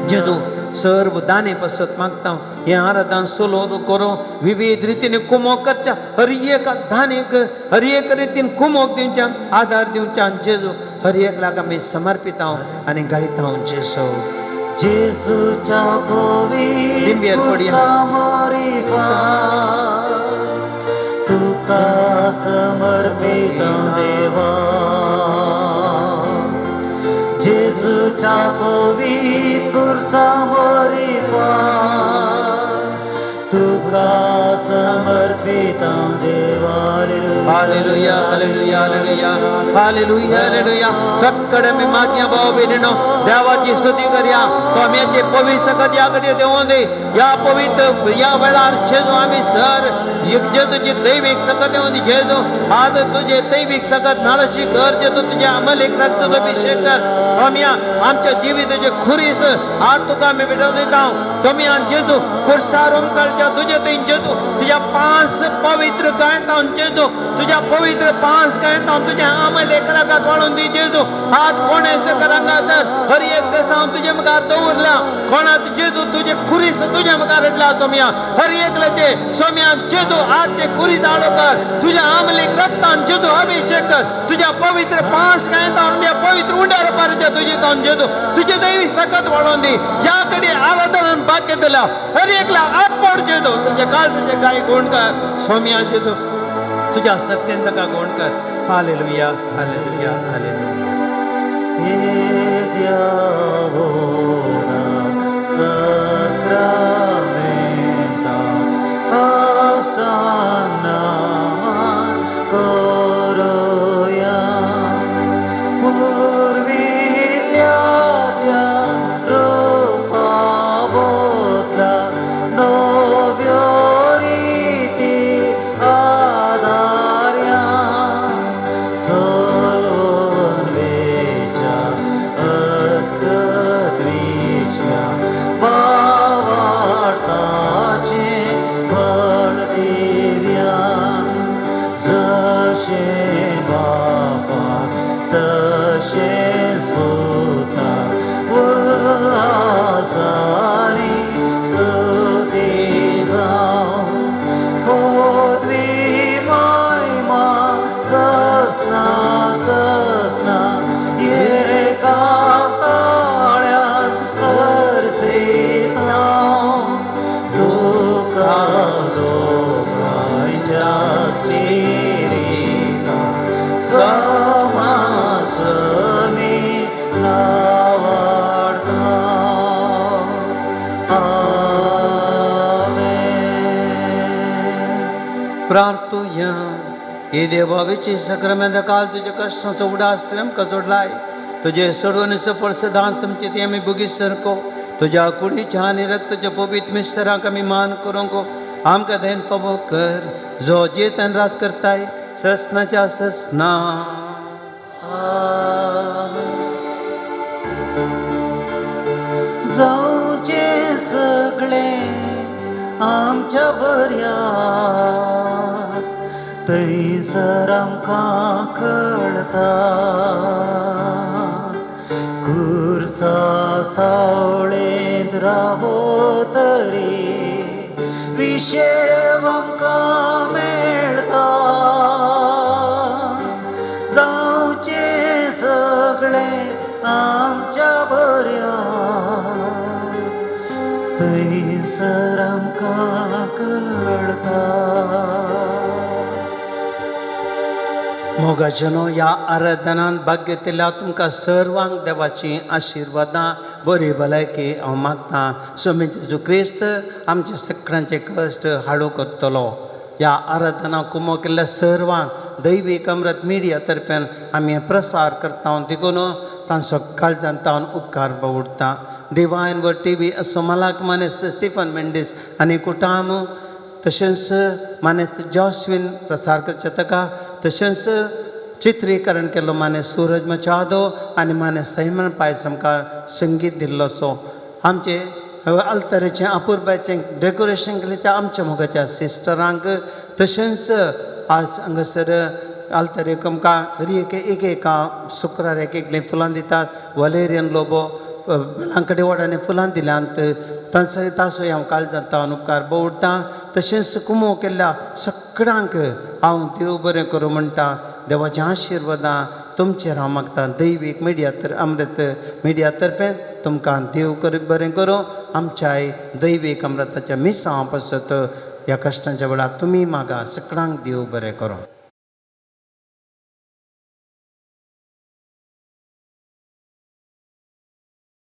जेजू. सर्व दाने पासत मागता हें आराधन सोलो करूं विविध रितीन कुमोक करच्या हर एक दानेक हर एक रितीन कुमोक दिवच्या आदार दिवच्या जेजू. हर एकलाक आमी समर्पिता आनी गायता जेजू. जेजूच्या पवित्र लिंबियर पडया. कुर्सा तुका समर्पित देवा, जेजूच्या पवित्र कुर्सा तुका समर्पित देवा. Hallelujah, hallelujah, hallelujah, hallelujah, hallelujah. सगळे आमी मागया भाव भयणीनो देवाची स्तुती करया. स्वाम्याचे पवित्र सकत ह्या कडेन देवोन दी. ह्या पवित्र ह्या वेळार जेजू आमी सर जेजूची दैवीक सकत देवोन दी. जेजू आज तुजे दैवीक सकत नाळशी कर जेजू, तुज्या अमलीक रक्ताचो अभिषेक कर. स्वाम्या आमच्या जिविताचे खुरीस आज तुका आमी भेटोवन दिता. स्वाम्या जेजू खुर्सार उमकाळच्या तुजे थंय जेजू तुज्या पांच पवित्र गायता जेजू, तुज्या पवित्र पांच गायता तुज्या अमलेक रगात वाडून दी जेजू. आज कोणेच करांगा तर हर एक देसांव तुजे मुखार दवरल्या कोणात जेजू तुजे खुरीस तुज्या मुखार हाडल्या. सोम्या हर एकल्याचे सोम्या जेजू आज ते खुरीस आडो कर, तुज्या आमलेक रक्तान जेजू अभिषेक कर. तुज्या पवित्र पांच गायता तुज्या पवित्र उंड्यार पारच्या तुजे तावन जेजू तुजे दैवी सकत वाडोवन दी. ज्या कडेन आराधन बाकी दिल्या हर एकला आपड जेजू, तुझे काळ तुझे काय गुण कर सोम्या जेजू, तुझ्या शक्तीन ताका गुण कर. Hallelujah, hallelujah, hallelujah. हे देवोना सक्रामेंता साष्टांग नमन करूया, पुर्विल्ल्या त्या रूपा बोतला नव्यो रीती आदार्या, सोलवून वेच्या अस्कृत विश्वा भावार्थाचे बळ दिव्या, जशें बापाक तशेंच पुताक उल्हासानी स्तुती जावं, पदवी महिमा ससना ससना एका ताळ्यान अर्सिता, तुका दोगांयच्या स्पिरिता समासमी नावाडता. आमेन. प्रार्थुया. हे देवावेची सक्रमेंत काल तुज्या कश्टांचो उडास तुवें आमकां जोडलाय. तुजे सोडून सफळ सदांच तुमचे ते आमी भोगी सरको. तुज्या कुडीच्या आनी रक्ताच्या पवित्र मिस्तरांक आमी मान करूंक आमकां then फावो कर, जो जेतन रात करताय ससनाच्या ससना. आमेन. जावचें सगळें आमच्या बऱ्याक, थंयसर आमकां कळटा खुर्सा सावळेंत रावो तरी विशेव आमकां मेळटा जावचें सगळें आमच्या बऱ्या थंयसर आमकां कळटा. मोगाजनो, ह्या आराधनान भाग घेतिल्ल्या तुमकां सर्वांक देवाची आशिर्वादां, बरी भलायकी हांव मागतां. स्वामी जेजू क्रिस्त आमचे सगळ्यांचे कश्ट हाडू करतलो. ह्या आराधना कुमो केल्ल्या सर्वांक दैवीक अमृत मिडिया तर्फेन आमी प्रसार करता, देखून तांचो काळजान तावन उपकार बावुडटा. डिवायन वर टीव्ही असो मलाक मानेस्त स्टिफन मेंडीस आनी कुटाम, तशेंच मानेस्त जॉस्विन प्रसार करचे ताका, तशेंच चित्रीकरण केल्लो मानेस्त सूरज मचादो आनी मानेस्त सैमन पायस आमकां संगीत दिल्लोसो, आमचे अल्तरेचें अपुरबायचें डेकोरेशन केल्लें आमच्या मोगाच्या सिस्टरांक, तशेंच आज हांगासर आल्तरेक आमकां हर एक एक एका शुक्रार एक एकलीं फुलां दितात. वलेरियन लोबो बेलांकडे वडांनी फुलां दिल्यांत, तांचो ताचो हांव काळजांत उपकार बोवडटां. तशेंच कुमो केल्ल्या सगळ्यांक हांव देव बरें करूं म्हणटा. देवाचें आशिर्वादां तुमचेर हांव मागतां. दैवीक मिडिया तर अमृत मिडिया तर्फे तुमकां देव कर बरें करूं. आमच्याय दैवीक अमृताच्या मिसांव पासत ह्या कश्टांच्या वेळार तुमी मागा. सगळ्यांक देव बरें करूं.